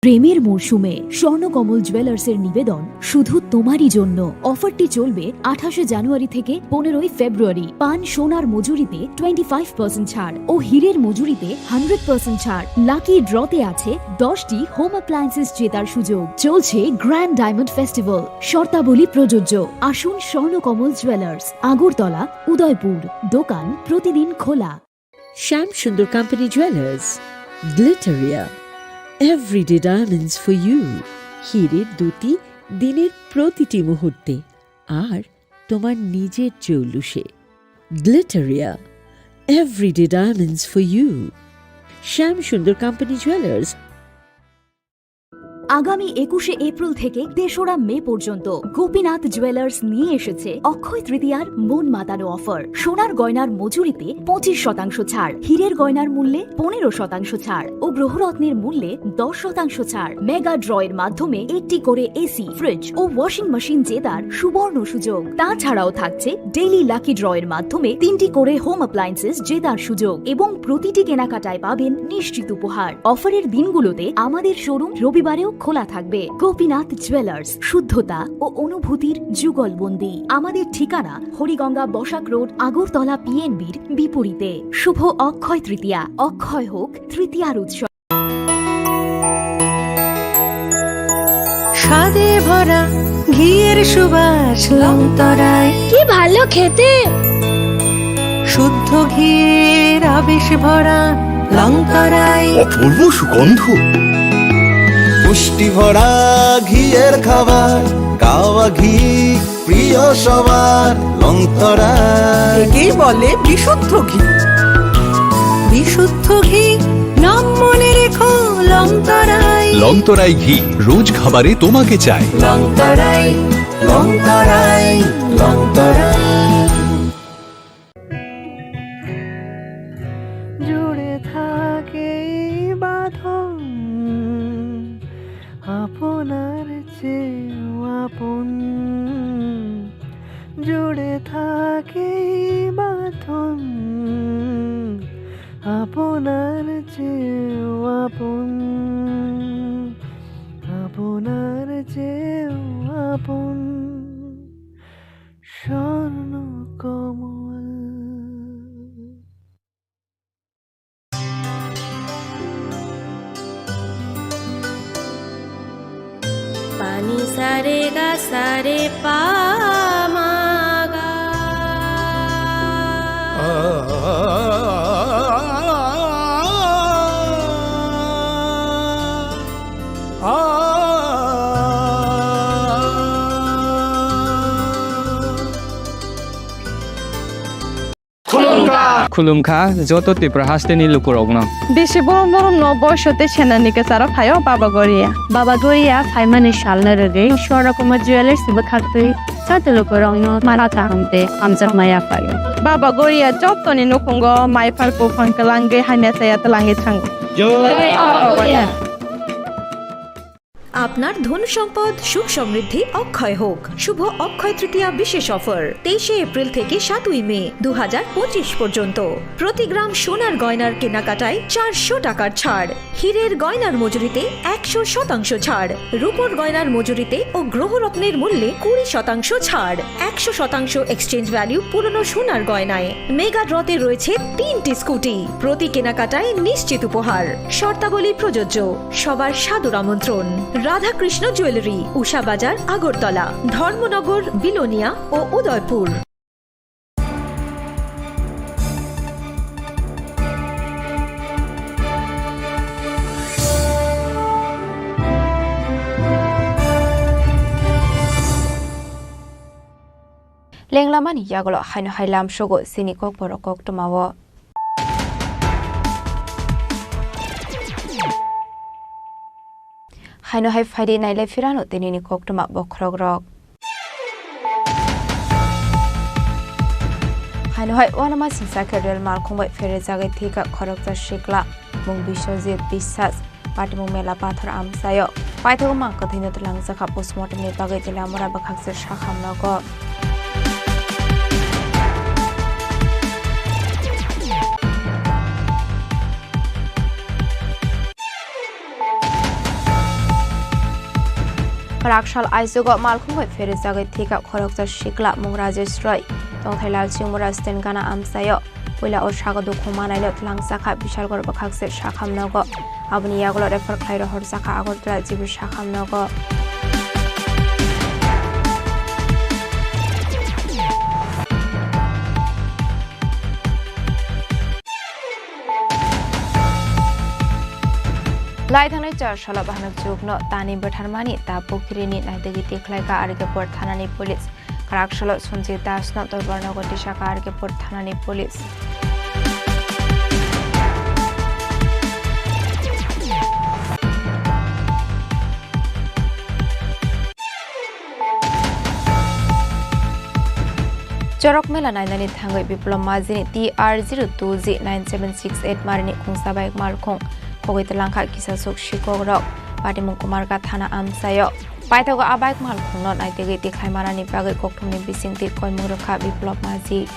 প্রেমের মরশুমে স্বর্ণকমল জুয়েলার্সের নিবেদন শুধু তোমারই জন্য। অফারটি চলবে আঠাশে জানুয়ারি থেকে পনেরোই ফেব্রুয়ারি। পান সোনার মজুরিতে টোয়েন্টি ফাইভ পার্সেন্ট ছাড় ও হীরের মজুরিতে হান্ড্রেড পার্সেন্ট ছাড়। লাকি ড্রতে আছে দশটি হোম অ্যাপ্লায়েন্সেস জেতার সুযোগ। চলছে গ্র্যান্ড ডায়মন্ড ফেস্টিভ্যাল, শর্তাবলী প্রযোজ্য। আসুন স্বর্ণকমল জুয়েলার্স, আগরতলা, উদয়পুর। দোকান প্রতিদিন খোলা। Shyam Sundar company jewellers, Glitteria, everyday diamonds for you. হীরের দ্যুতি দিনের প্রতিটি মুহূর্তে, আর তোমার নিজের জৌলুসে। Glitteria, everyday diamonds for you. Shyam Sundar company jewellers. আগামী একুশে এপ্রিল থেকে তেসরা মে পর্যন্ত গোপীনাথ জুয়েলার্স নিয়ে এসেছে অক্ষয় তৃতীয়ার মন মাতানো অফার। সোনার গয়নার মজুরিতে পঁচিশ শতাংশ ছাড়, হীরের গয়নার মূল্যে পনেরো শতাংশ ছাড় ও গ্রহরত্নের মূল্যে দশ শতাংশ ছাড়। মেগা ড্রয়ের মাধ্যমে একটি করে এসি, ফ্রিজ ও ওয়াশিং মেশিন জেতার সুবর্ণ সুযোগ। তাছাড়াও থাকছে ডেইলি লাকি ড্রয়ের মাধ্যমে তিনটি করে হোম অ্যাপ্লায়েন্সেস জেতার সুযোগ এবং প্রতিটি কেনাকাটায় পাবেন নিশ্চিত উপহার। অফারের দিনগুলোতে আমাদের শোরুম রবিবারেও খোলা থাকবে। গোপীনাথ জুয়েলার্স, শুদ্ধতা ও অনুভূতির যুগলবন্দি। আমাদের ঠিকানা হরিগঙ্গা বসাক রোড, আগরতলা পিএনবির বিপরীতে। শুভ অক্ষয় তৃতীয়া, অক্ষয় হোক তৃতীয়ার উৎসব। স্বাদে ভরা ঘিয়ের সুবাস লংতরায়। কি ভালো খেতে! শুদ্ধ ঘিয়ের আবেশ ভরা লংতরায়। অপূর্ব সুগন্ধ। পুষ্টি ভরা ঘিয়ের খাবার, গাওয়া ঘি প্রিয় সবার লংতরায়। একেই বলে বিশুদ্ধ ঘি। বিশুদ্ধ ঘি, নাম মনে রেখো লংতরায়। লংতরায় ঘি, রোজ খাবারে তোমাকে চাই। লংতরায়, লংতরায়, লংতরায়। জুড়ে থাকে এই বাঁধন আপনার চেয়েও আপন। জুড়ে থাকে এই বাঁধন আপনার চেয়েও আপন, আপনার চেয়েও আপন। স্বর্ণ কমল। Pani sa re ga sa re pa ma ga. Khulumkha. Khulumkha joto Tripura hasteni lukurokno. Bisi borom borom no boiso tei senani kwcharo phaio Baba Goria. Baba Goria phaimani salno rwgwi Swarna Kumar Jewellers bwkhaktwi joto lukurokno mara kaham tei hamjakma yaphaio. Baba Goria jotoni nukhungo mai phar buphang kwlangwi hamya chaya twlangwi thango. Jai Baba Goria. আপনার ধন সম্পদ সুখ সমৃদ্ধি অক্ষয় হোক। শুভ অক্ষয় তৃতীয়া বিশেষ অফার তেইশে এপ্রিল থেকে সাতই মে দু হাজার পঁচিশ পর্যন্ত। প্রতি গ্রাম সোনার গয়নার কেনাকাটায় চারশো টাকার ছাড়, হীরের গয়নার মজুরিতে একশো শতাংশ ছাড়, রূপোর গয়নার মজুরিতে ও গ্রহরত্নের মূল্যে কুড়ি শতাংশ ছাড়, একশো শতাংশ এক্সচেঞ্জ ভ্যালু পুরনো সোনার গয়নায়। মেগা ড্রতে রয়েছে তিনটি স্কুটি, প্রতি কেনাকাটায় নিশ্চিত উপহার। শর্তাবলী প্রযোজ্য। সবার সাদর আমন্ত্রণ। রাধাকৃষ্ণ জুয়েলারি, উষা বাজার, আগরতলা, ধর্মনগর, বিলোনিয়া ও Udaipur. Lenglamani yagulo haino hai lamsogo chini kokborok koktwmao. Haino hai phaidi nailai phirano tinini koktwma bokhorokrok. Haino hai uanama singsa khe rel malkhung bai pherejagwi thwikha khoroksa sikla, mung Biswajit Biswas. Patimung mela pathor amchaio paithago mang kwthwino twlangjakha postmortem ni bagwi Teliamura bwkhakse sakhamnogo. Kwrak sal aichugo malkhung bai pherejagwi thwikha khoroksa sikla mung Rajesh Roy, tongthai Lalsingmura Stengana amchaio. Puila o sago dukhu manaino twlangjakha Bishalgarh bwkhakse sakham nogo. Aboni yagulo refer khlai rohorjakha Agartala G B sakham nogo. Lai thangnai char salo bahanok chukno tani bwtharmani ta pukhirini naitugwi tikhlaikha R K Pur thanani police. Kwrak salo Sanjit Dasno dorbarno gotisa kha R K Pur thanani police. Chorok mela nainani thangwi Biplop Majini T R zero two G nine seven six eight marini khungsa bike malkhung khogwi twlangkha kisasuk sikok rok. Patimung Kumarghat thana amchaio. Paithago a bike malkhungno naitugwi tikhlai manani bagwi kokthumni bisingtwi koimung rwkha Biplop Maji.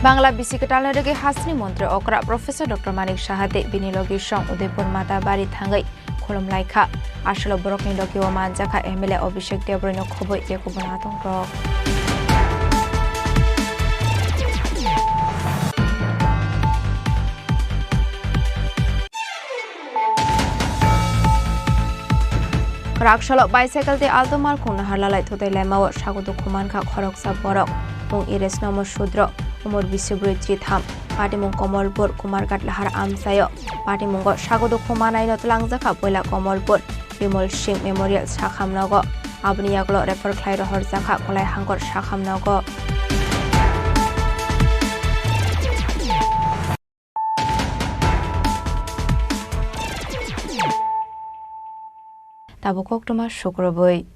Bangla bisi kwtalni rwgwi hasteni montri okra Professor Doctor Manik Saha tei bini logisong Udaipur Matabari thangwi khulum lai kha. Aswk borokni logi o manjakha M L A Abhishek Debroino khobwi tei kubun atongrok. Raksalo bicycle tei Alto malkhung naharlalai thutai laimao sago dukhu mankha khoroksa borok. Mung Iresnomo Sudro, umor bisi brwi chitham. Patimung Komolpur, Kumarghat lahar amchaio. Patimungo sago dukhu manaino twlangjakha puila Komolpur Bimol Singh Memorial sakham nogo. Aboni yagulo refer khlai rohorjakha Kolai Hangkor sakham nogo. Tabuk koktwma sukrubwi.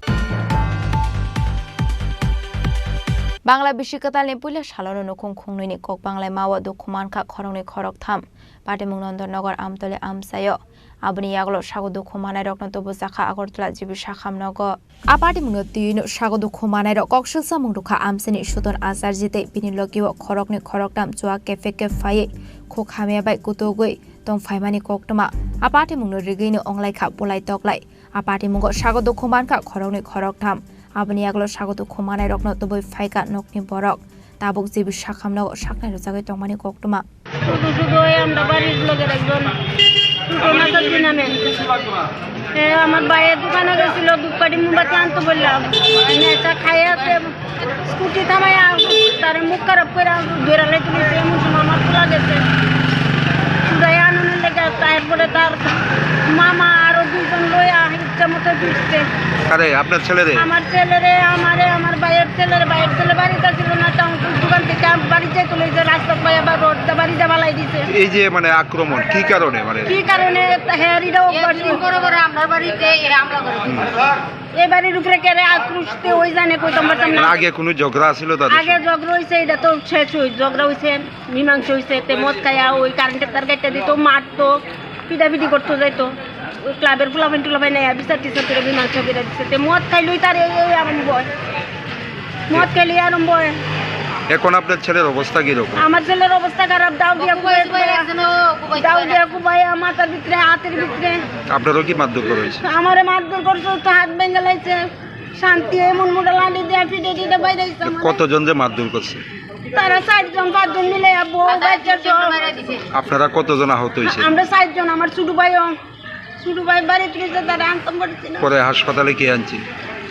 Bangla bisi kwtalni puila salono nukhung khungnwini kok banglai mao dukhu mankha khoroknwi khoroktham. Patimung Nondornagar Amtoli amchaio. Aboni yagulo sago dukhu manairokno tubujakha Agartala G B sakham nogo. A patimungno twiwino sago dukhu manairok kok swlsamung rwkha amchaini Suton Acharji tei bini logio khoroknwi khoroktham chua kephe kep phaiwi khuk hamya bai kutugwi tong phaimani koktwma. A patimungno rigwino wnglaikha bulai toklai. A patimungo sago dukhu mankha khoroknwi khoroktham. Aboni yagulo sago dukhu manairokno tubui phaikha nokni borok. Tabuk G B sakhamno saknai rwjagwi tongmani koktwma. শুধু শুধু ওই আমরা বাড়ির লোকের একজন টোটো নাচার নামে। এ, আমার ভাইয়ের দোকানে গেছিল, ধূপকাঠি মোমবাতি আনতে বললাম। এনে একটা খাইয়ে আছে, স্কুটি থামাইয়া তার মুখ খারাপ করে ধরে লাইতে নিছে, এমন সময় আমার খোলা গেছে। চুড়াই আনন্দ লেগে, তারপরে তার মামা আরো দুইজন লইয়া ইচ্ছা মতো দিচ্ছে। আরে, আপনার ছেলেরে? আমার ছেলেরে, আমারে, আমার ভাইয়ের ছেলেরে, ভাইয়ের ছেলে বাড়িতে ছিল না, তখন দোকান থেকে আম-, বাড়ি যেতে লইছে, রাস্তা পায়ে আবার রোড দিয়ে বাড়ি যাবা লাই দিছে। এই যে মানে আক্রমণ, কি কারণে? মানে কি কারণে? তা হ্যাঁ, এটাও এতদিন বড় বড় আমরার বাড়িতে এরা হামলা করে। হুম। এই বাড়ির উপরে কেড়ে আক্রোশ তে ওই জানে কইতাম পারতাম না। আগে কোনো ঝগড়া ছিল তাদের আগে সঙ্গে? ঝগড়া হইছে, এটা তো শেষ হই, ঝগড়া হইছে, মীমাংসা হইছে, তে মদ খাইয়া ওই কারেন্টের তার গাইটা দিত, মারতো, পিটাপিটি করতো যাইতো। ওই ক্লাবের পোলাপান টোলাপান নেয়া বিচার টিচার করে মীমাংসা করে দিছে। তে মদ খাইলেই তার এই, এই আরম্ভ হয়। মদ খাইলেই আরম্ভ হয়। এখন আপনার ছেলের অবস্থা কিরকম? আমার ছেলের অবস্থা খারাপ, দাও দিয়া কুবাই, কুবাই, কুবাই, একজনও কুবাই, দাও কুবাই। দিয়া কুবাই, মাথার ভিতরে, হাতের ভিতরে। আপনারও কি মারধর করা হয়েছে? আমারে মারধর করছে, তো হাত ভেঙে লাইছে। শান্তি এমন মোটা লাঠি দিয়া পিটে টিটে বাইরে আইছে আমারে। কতজন যে মারধর করছে? তারা চারজন, পাঁচজন মিলে, বউ, বাচ্চা সহ। আপনারা কতজন আহত হয়েছে? আমরা চারজন, আমার ছোট ভাইও। ছোট ভাই বাড়িত গেছে, তারা আনতাম পারছি না। পরে হাসপাতালে কে আনছে?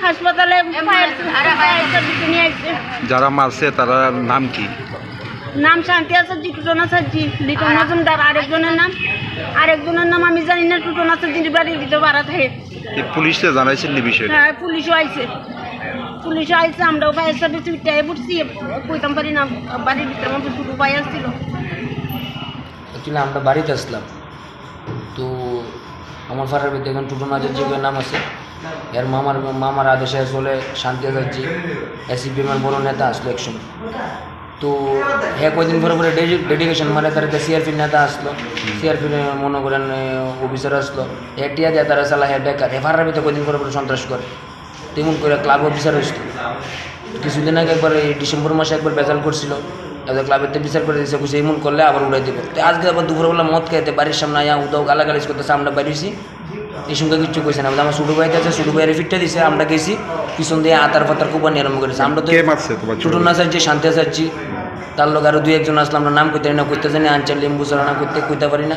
হাসপাতালে ফায়ার সার্ভিসে নিয়ে আসছে। যারা মারছে, তারার নাম কি? নাম শান্তি আছে, জিটুটন আছে, জি, লিটন মজুমদার, আরেকজনের নাম, আরেকজনের নাম আমি জানি না, টুটন আছে, যিনি বাড়ির ভিতরে ভাড়া থাকে। এই পুলিশে জানাইছেন নি বিষয়টা? হ্যাঁ, পুলিশও আইছে, পুলিশও আইছে, আমরাও ফায়ার সার্ভিস উঠে পড়ছি, কইতাম পারি না, বাড়ির ভিতরে আমার ছোট ভাই আসছিল। Actually, আমরা বাড়িতে আসলাম, তো আমার ফারার ভিতরে একজন টুটন আচার্য বলে নাম আছে, এর মামার, মামার আদেশে চলে শান্তি আচার্য, এসিপিএম এর বড় নেতা আসলো এক সময়। তো হে কয়দিন পরে পরে ডেডি-, ডেডিকেশন মানে তার একটা সিআরপির নেতা আসলো, সিআরপির মনে করেন, এ, অফিসার আসলো, হে টিয়া দিয়া তারা চালা হে বেকার, হে ফারার ভিতরে কয়দিন পরে পরে সন্ত্রাস করে, তেমন করে ক্লাব অফিসার হইছিল। কিছুদিন আগে একবার এই ডিসেম্বর মাসে একবার ভেজাল করছিল, এবার ক্লাবের তো বিচার করে দিয়েছে, কইছে এমন করলে আবার উড়াই দিব। তো আজকে আবার দুপুরবেলা মদ খেতে বাড়ির সামনে আয়া উদাও গালাগালি করতেছে, আমরা বাইরেছি। এই সঙ্গে কিচ্ছু কইছে না, আমার ছোট ভাই আছে, ছোট ভাইয়ের ফিটটা দিছে, আমরা গেছি, পিছন দিয়ে আতার পাতার কোপানি আরম্ভ করেছে। আমরা তো কে মারছে তোমার ছোট ছোট ভাই? নাচার যে শান্তি আচার্য, তার লগে আরো দুই একজন আসলাম, আমরা নাম কইতে জানি না, কইতে জানি আনচার লিম্বু ছাড়া না কইতে কইতে পারি না।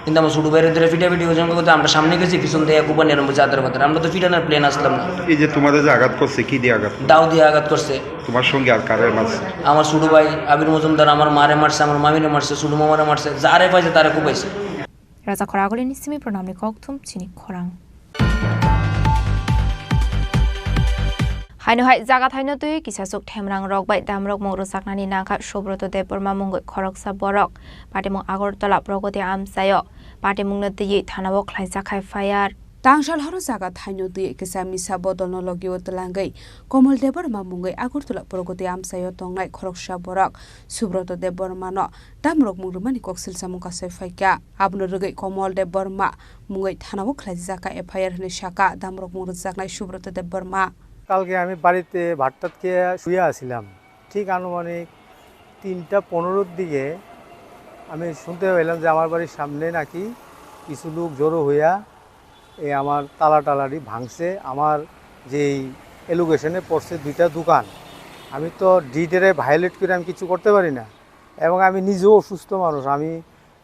কিন্তু আমার ছোট ভাইয়ের ধরে ফিটাফিটি ওজন করতে আমরা সামনে গেছি, পিছন দিয়ে কোপানি আরম্ভ করেছে আতার পাতার। আমরা তো ফিটানোর প্লেন আসলাম না। এই যে তোমাদের যে আঘাত করছে, কি দিয়ে আঘাত করছে? দাও দিয়ে আঘাত করছে। তোমার সঙ্গে আর কারে মারছে? আমার ছোট ভাই আবির মজুমদার আমার মারে মারছে, আমার মামিরে মারছে, ছোট মামারে মারছে, যারে পাইছে তারে কোপাইছে। Raja Khoraguli ni simi pranamni kokthum chini khorang. Haino hai jaga thaino twi kisasuk themrang rok bai damrok mung rwchapnani nangkha Subroto Debbarma mungwi khoroksa borok. Patimung Agartala Pragati amchaio. Patimungno twiwi thanao khlaijak hai F I R. Tangsal horo jaga thaino twi kisa misa bodolno logio twlangwi Komol Debbarma mungwi Agartala Pragati amchaio tongnai khoroksa borok Subroto Debbarmano damrok mung rwmani kok silsamung kasai phaikha. Abono rwgwi Komol Debbarma mungwi thanao khlaijak kha F I R hwnwi sakha damrok mung rwjaknai Subroto Debbarma. কালকে আমি বাড়িতে ভাত টাত খেয়ে শুয়ে আছিলাম, ঠিক আনুমানিক তিনটা পনেরোর দিকে আমি শুনতে পেলাম যে আমার বাড়ির সামনে নাকি কিছু লোক জড়ো হইয়া এই আমার তালা টালাটি ভাঙছে। আমার যেই এলোকেশনে পড়ছে দুইটা দোকান, আমি তো ডিডেরে ভায়োলেট করে আমি কিছু করতে পারি না, এবং আমি নিজেও অসুস্থ মানুষ, আমি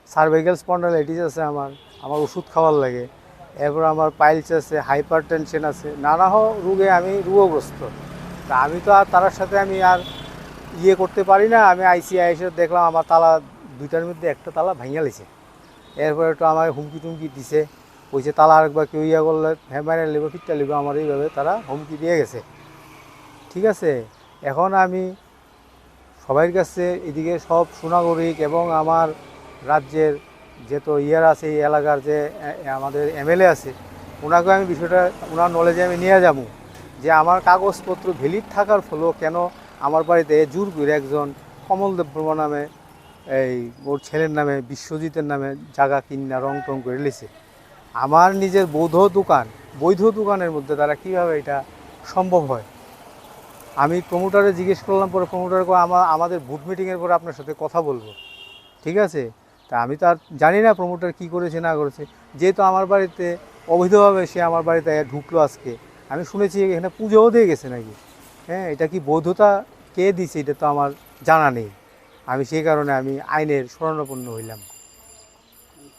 সার্ভাইকাল স্পন্ডাইলাইটিস আছে আমার, আমার ওষুধ খাওয়ার লাগে, এরপর আমার পাইলস আছে, হাইপার টেনশন আছে, নানা হ- রোগে আমি রোগগ্রস্ত। তা আমি তো আর তার সাথে আমি আর ইয়ে করতে পারি না। আমি আইসি আইসে দেখলাম আমার তালা দুইটার মধ্যে একটা তালা ভাঙিয়া লিছে। এরপরে তো আমাকে হুমকি টুমকি দিছে, কইছে তালা আরেকবার কেউ ইয়া করলে হ্যাঁ মেরে নেবো, ফিটটা নেবো, আমার এইভাবে তারা হুমকি দিয়ে গেছে। ঠিক আছে, এখন আমি সবার কাছে এদিকে সব সুনাগরিক এবং আমার রাজ্যের যে তো ইয়ার আছে, এই এলাকার যে, এ, আমাদের এমএলএ আছে, ওনাকে আমি বিষয়টা ওনার নলেজে আমি নিয়ে যাবো যে আমার কাগজপত্র ভ্যালিড থাকার ফলেও কেন আমার বাড়িতে জোর করে একজন কমল দেববর্মা নামে এই ওর ছেলের নামে, বিশ্বজিতের নামে জায়গা কিনা রং টং করে লিছে। আমার নিজের বৈধ দোকান, বৈধ দোকানের মধ্যে তারা কিভাবে এটা সম্ভব হয়? আমি প্রমোটারে জিজ্ঞেস করলাম, পরে প্রমোটার কয়, "আমা-, আমাদের বোর্ড মিটিংয়ের পরে আপনার সাথে কথা বলবো।" ঠিক আছে? তা আমি তো আর জানি না প্রমোটার কী করেছে না করেছে। যেহেতু আমার বাড়িতে অবৈধভাবে সে আমার বাড়িতে ঢুকলো আজকে, আমি শুনেছি এখানে পুজোও দিয়ে গেছে নাকি। হ্যাঁ, এটা কি বৈধতা কে দিছে, এটা তো আমার জানা নেই। আমি সেই কারণে আমি আইনের শরণাপন্ন হইলাম।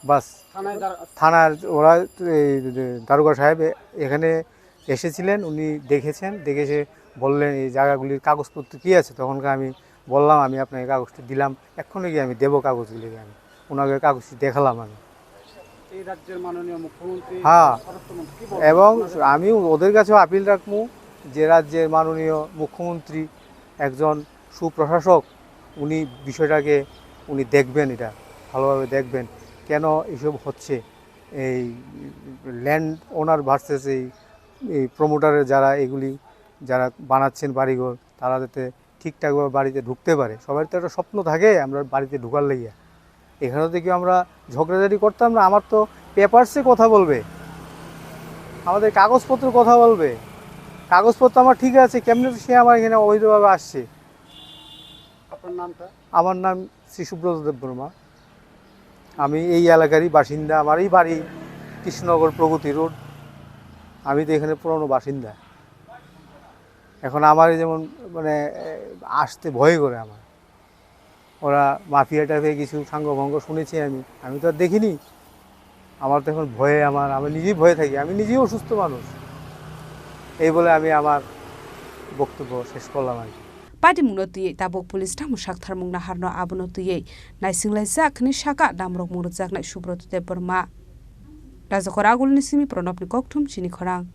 বাস, থানায় দাঁড়া- থানার ওরা, এই যে দারোগা সাহেব এ-, এখানে এসেছিলেন, উনি দেখেছেন, দেখে এসে বললেন, "এই জায়গাগুলির কাগজপত্র কী আছে?" তখনকে আমি বললাম, "আমি আপনাকে কাগজটি দিলাম, এক্ষুনি গিয়ে আমি দেবো কাগজগুলি।" আমি ওনাকে কাগজটি দেখালাম আমি। এই রাজ্যের মাননীয় মুখ্যমন্ত্রী হ্যাঁ। স্বরাষ্ট্রমন্ত্রী কি বলবেন? এবং ওনাদের আমি ওদের কাছেও আপিল রাখবো যে রাজ্যের মাননীয় মুখ্যমন্ত্রী একজন সুপ্রশাসক, উনি বিষয়টাকে উনি দেখবেন, এটা ভালোভাবে দেখবেন, কেন এসব হচ্ছে। এই ল্যান্ড ওনার ভার্সেস এই, এই প্রমোটারের যারা এগুলি, যারা বানাচ্ছেন বাড়িঘর, তারা যাতে ঠিকঠাকভাবে বাড়িতে ঢুকতে পারে। সবার তো একটা স্বপ্ন থাকে আমরা বাড়িতে ঢুকার লাগিয়া। এখানে তো কেউ আমরা ঝগড়াঝাটি করতাম না। আমার তো পেপারসে কথা বলবে, আমাদের কাগজপত্র কথা বলবে। কাগজপত্র আমার ঠিক আছে, কেমনে সে আমার এখানে অবৈধভাবে আসছে? আপনার নামটা? আমার নাম শ্রী সুব্রত দেববর্মা। আমি এই এলাকারই বাসিন্দা। আমার এই বাড়ি কৃষ্ণনগর প্রগতি রোড। আমি তো এখানে পুরনো বাসিন্দা। এখন আমার এই যেমন মানে, এ, আসতে ভয় করে আমার। ওরা মাফিয়া টাইপের কিছু সাঙ্গভঙ্গ শুনেছি আমি, আমি তো আর দেখিনি। আমার তো এখন ভয়ে আমার, আমি নিজেই ভয়ে থাকি, আমি নিজেই অসুস্থ মানুষ। এই বলে আমি আমার বক্তব্য শেষ করলাম আর কি। Patimungno twiwi tabuk police tamo saktharmung naharno abono twiwi naisinglaijak hwnwi sakha damrok mung rwjaknai Subroto Debbarma. Rajakor Agulni simi Pranobni kokthum chini khorang.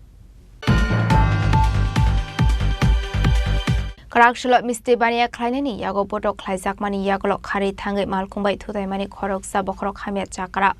Kwrak salo misti baniya khlainani yago botok khlaijakmani yagulo kharwi thangwi malkhung bai thutaimani khoroksa bokhorok hamya chakra.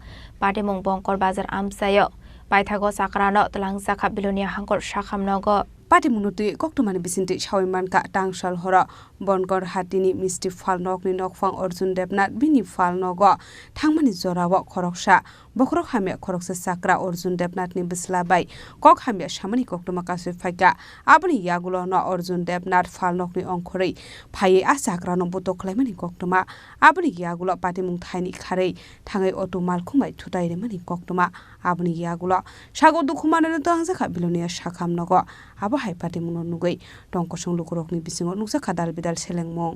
Patimung Bongkor Bazar amchaio. Paithago chakrano twlangjakha Bilonia hangkor sakham nogo. Patimungno twi koktwmani bisingtwi sawi mankha, tangsal horo Bonkor hatini misti phalnokni nokphang Arjun Debnath bini phalnogo thangmani jorao khoroksa bokhorok hamya khoroksa chakra Arjun Debnathni bwsla bai kok hamya samani koktwma kasui phaikha. Aboni yagulono Arjun Debnath phalnokni ongkhorwi phaiwi a chakrano butok khlaimani koktwma. Aboni yagulo patimung thaini kharwi thangwi auto malkhung bai thutai rimani koktwma. Aboni yagulo sago dukhu manwino twlangjakha Bilonia sakham nogo. Abo hai patimungno nugwi tongkosong lukurokni bisingo nukjakha dal bidal selengmung.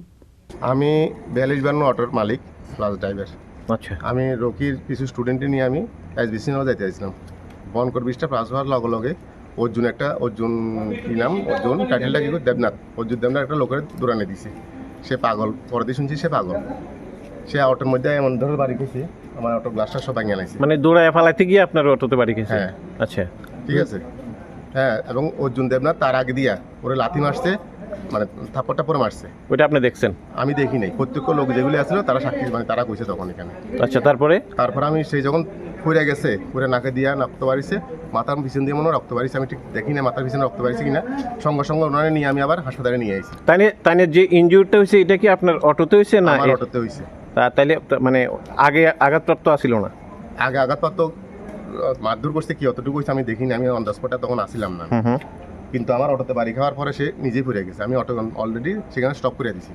আমি বিয়াল্লিশ বাহান্ন অটোর মালিক plus driver. আচ্ছা। আমি রকির কিছু স্টুডেন্ট নিয়ে আমি এসবিসি নগর যাইতে চাইছিলাম। বনকর ব্রিজটা পাস হওয়ার লগে লগে অর্জুন একটা, অর্জুন কি নাম? অর্জুন, টাইটেলটা কি? দেবনাথ। অর্জুন দেবনাথ একটা লোকের দৌড়ানি দিছে। সে পাগল। পরে দিয়ে শুনছি সে পাগল। সে অটোর মধ্যে এমন ধরে বাড়ি গেছে, আমার অটোর গ্লাসটা সব ভাঙিয়ে আনাইছে। মানে দৌড়ায় ফালাইতে গিয়ে আপনার অটোতে বাড়ি গেছে? হ্যাঁ। আচ্ছা। ঠিক আছে? হ্যাঁ, এবং অর্জুন দেবনাথ তার আগে দিয়া ওরে লাথি মারছে, মানে থাপ্পড় টাপ্পড় মারছে। ওইটা আপনি দেখছেন? আমি দেখি নাই, প্রত্যক্ষ লোক যেগুলি আছিল তারা সাক্ষী, মানে তারা কইছে তখন এখানে। আচ্ছা, তারপরে? তারপর আমি সেই যখন পড়ে গেছে, পড়ে নাকে দিয়া রক্ত বাড়িছে, মাথার পিছন দিয়ে মনে হয় রক্ত বাড়িছে, আমি ঠিক দেখি না মাথার পিছনে রক্ত বাড়িছে কিনা। সঙ্গে সঙ্গে ওনারে নিয়ে আমি আবার হাসপাতালে নিয়ে আইছি। তাইলে, তাইলে যে ইনজুরিটা হয়েছে, এটা কি আপনার অটোতে হয়েছে না আমার এ-, অটোতে হয়েছে। তা-, তাইলে তা-, মানে আগে আঘাতপ্রাপ্ত আছিল না? আগে আঘাতপ্রাপ্ত, আহ, মারধর করছে কি অতটুকু হয়েছে আমি দেখিনি, আমি অন দ্য স্পটে তখন আসিলাম না। হুম হুম। কিন্তু আমার অটোতে বাড়ি খাওয়ার পরে সে নিজেই পড়ে গেছে, আমি অটো অলরেডি সেখানে স্টপ করে দিছি।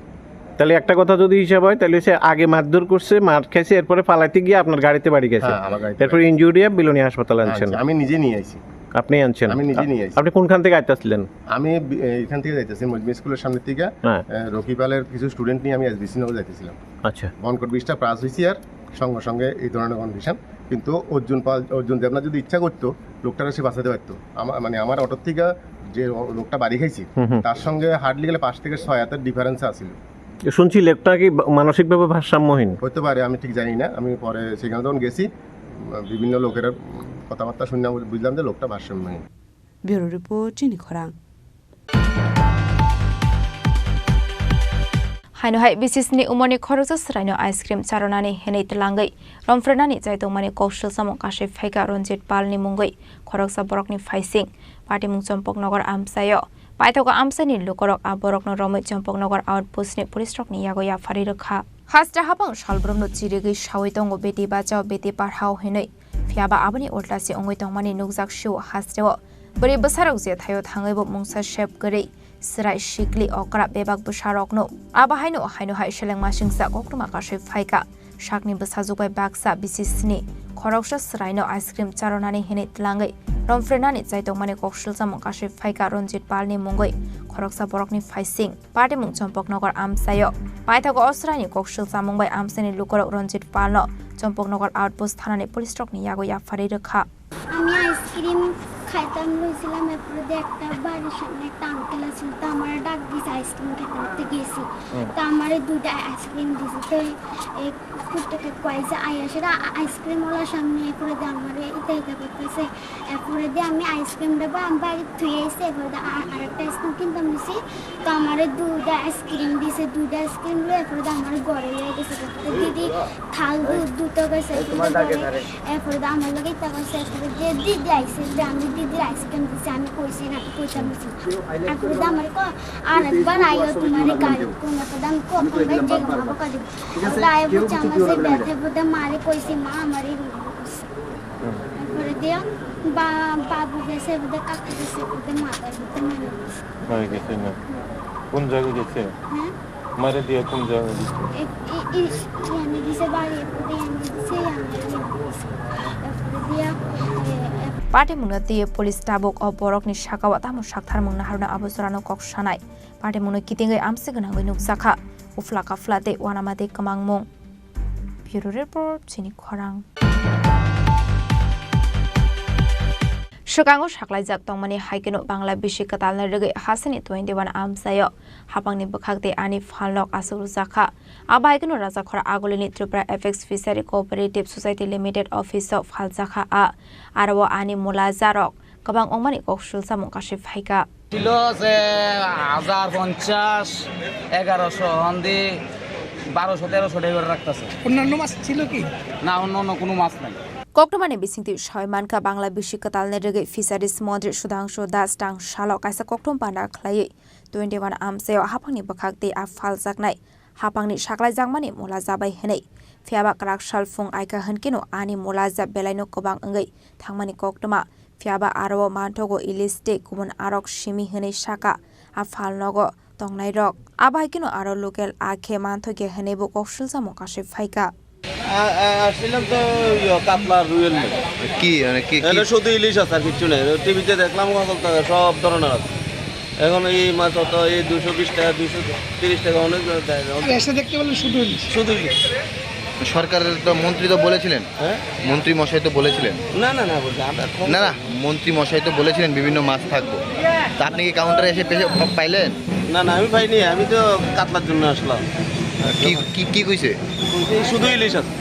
তাহলে একটা কথা যদি হিসাব হয়, তাহলে সে আগে মারধর করছে, মার খাইছে, এরপরে ফালাইতে গিয়ে আপনার গাড়িতে বাড়ি গেছে। হ্যাঁ, আমার গাড়িতে এরপরে বাড়ি। ইনজুরি হয়ে বিলোনিয়া হাসপাতালে হ্যাঁ, আনছেন? আচ্ছা, আমি নিজে নিয়ে আইছি। আপনি আনছেন? আমি নিজে নিয়ে আইছি। আপনি কোনখান থেকে আইতেছিলেন? আমি বি-, এ, এখান থেকে যাইতেছি, মজমি স্কুলের সামনে থেকে, হ্যাঁ। এ, রকি পালের কিছু স্টুডেন্ট নিয়ে আমি এসবিসি নগর যাইতেছিলাম। আচ্ছা। বনকট ব্রিজটা পাস হয়েছি আর সঙ্গে সঙ্গে এই ধরনের কন্ডিশন। কিন্তু অর্জুন পাল, অর্জুন দেবনাথ যদি ইচ্ছা করতো, লোকটারে সে বাঁচাতে পারতো। আমা-, মানে আমার অটোর থেকে যে ও-, লোকটা বাড়ি খাইছে, হুম, হুম। তার সঙ্গে হার্ডলি গেলে পাঁচ থেকে ছয় হাতের ডিফারেন্স আছিল। শুনছি লোকটা কি বা-, মানসিকভাবে ভারসাম্যহীন? হতে পারে, আমি ঠিক জানি না। আমি পরে সেখানে যখন গেছি, উম, বিভিন্ন লোকের, উম, কথাবার্তা শুনে আমি বুঝলাম যে লোকটা ভারসাম্যহীন। Bureau Report, Chini Khorang. Haino hai bisisni umorni khoroksa swraino ice cream charonani hinwi twlangwi romphrenani chai tongmani kok swlsamung kasui phaikha Ranjit Palni mungwi khoroksa borokni phaising. Patimung Chompoknogor amchaio. Paithago amchaini lukurok a borokno romwi Chompoknogor outpostni policerokni yago yapharwi rwkha. Hasta hapang salbrumno chirigwi saui tongo beti bachao beti padhao hinwi. Phiyaba aboni ulta se wngwi tongmani nukjak sio hasteo. Bwrwi bwsarok je thaio thangwibo mungsa sep kwrwi, swrai sikli okra bebak bwsarokno. Abo haino haino hai selengma singsa koktwma kasui phaikha. Sakni bwsajwk bai baksa bisi sni khoroksa swraino ice cream charonani hinwi twlangwi romphrenani chai tongmani kok swlsamung kasui phaikha Ranjit Palni mungwi khoroksa borokni phaising. Patimung Chompoknogor amchaio. Paithago o swraini kok swlsamung bai amchaini lukurok Ranjit Palno Chompoknogor outpost thanani policerokni yago yapharwi rwkha. আমি আইসক্রিম খাইতাম লইছিলাম, এরপরে দিয়ে একটা বাড়ির সামনে একটা আঙ্কেল আছিল, তো আমার ডাক দিছে আইসক্রিম খেতে খেতে গেছি। হুম। তো আমারে দুইটা আইসক্রিম দিছে। তো এই ফুটটাকে কয়েছে আইয়া সেটা আ-, আইসক্রিম ওলার সামনে এরপরে দিয়ে আমারে ইতা ইতা করতেছে। এরপরে দিয়ে আমি আইসক্রিমটা বা-, বাড়ি থুয়ে আইসি, এরপরে দিয়ে আ-, আরেকটা আইসক্রিম কিনতাম নিছি। তো আমারে দুইটা আইসক্রিম দিছে, দুইটা আইসক্রিম লয়ে এরপরে তো আমার ঘরে লয়ে গেছে। তো দিদি থাল দু-, দুটো গেছে, এরপরে তো ঘরে, এরপরে তো আমার লগে ইতা করছে, এরপরে যে দিদি আইছে, যে আমি দিদির আইসক্রিম দিছি, আমি কইছি না, কইতাম দিছি। এরপরে তো আমার ক-, আরেকবার আইও তোমার গাড়ি, কোনো কথা আমি কখন ভাই যে মামা কাজে। ওটা আইও বুঝছে আমার যে ব্যথা, এরপরে মারে কইছি, "মা, আমার এই রোগ হচ্ছে।" এরপরে দিয়ে বা-, বাবু গেছে, এরপরে কাকু গেছে, এরপরে মাথার ভিতরে মারা গেছে। মারা গেছে না? কোন জায়গায় গেছে? হ্যাঁ? মারা দিয়ে কোন জায়গায় গেছে? এ-, এ-, এ-, ইয়ানি দিছে বাড়ি, এরপরে ইয়ানি দিছে, ইয়ানি দিছে। এরপরে দিয়া, এ, এ- Patimungno twiwi police tabuk o borokni sakao tamo saktharmung naharno abo jorano kok sanai. Patimungno kitingwi amsi gwnangwi nukjakha. Ufla kafla tei uanama tei kwmangmung. Bureau Report, Chini Khorang. Swkango saklaijak tongmani hai kheno Bangla bisi kwtalno rwgwi hasini twenty one amchaio hapangni bwkhak tei ani phalnok aswk rwjakha. Abo hai kheno Rajakhora Agulini Tripura Apex Fishery Cooperative Society Limited office-o phaljakha a, aro o ani mulajarok kwbang wngmani kok swlsamung kasui phaikha. Kilo se hajar ponchas, egaroso hondi, বারোশো তেরোশো টাকা করে রাখতেছে। অন্যান্য মাছ ছিল কি? না, অন্য অন্য কোনো মাছ নাই। Koktwmani bisingtwi sawi mankha, Bangla bisi kwtalni rwgwi Fisheries montri Sudhangshu Das tang salo kaisa koktwma panda khlaiwi twenty one amchaio haphangni bwkhak tei a phaljaknai haphangni saklaijakmani mula jabai hwnwi. Phiyaba kwrak sal phung aikha hwnkhe no ani mula ja belaino kwbang wngwi thangmani koktwma. Phiyaba aro o manthogo ilis tei kubun arok simi hwnwi saka a phalnogo tongnairok. Abo hai kheno aro local a khe manthokya hwnwi bo kok suljamo kasui phaikha. আ-, আ-, আসছিলাম তো ইয়ে, কাতলা, রুই নিয়ে। কি, মানে, কি, কি? এটা শুধু ইলিশ আছে, আর কিচ্ছু নেই। টিভিতে দেখলাম, কত সব ধরনের আছে। এখন এই মাছ অত, এই দুশো বিশ টাকা, দুশো তিরিশ টাকা, অনেক দেয়। আর এসে দেখতে পেলাম শুধু ইলিশ। শুধু ইলিশ। সরকারের তো মন্ত্রী তো বলেছিলেন, হ্যাঁ? মন্ত্রী মশাই তো বলেছিলেন। না, না, না, বলছি, আমরা খবর না, না, মন্ত্রী মশাই তো বলেছিলেন বিভিন্ন মাছ থাকবো। তা আপনি কি কাউন্টারে এসে পেয়ে, পা-, পাইলেন? না, না, আমি পাইনি, আমি তো কাতলার জন্য আসলাম। কি, কি, কি কইছে? শুধু ইলিশ আছে।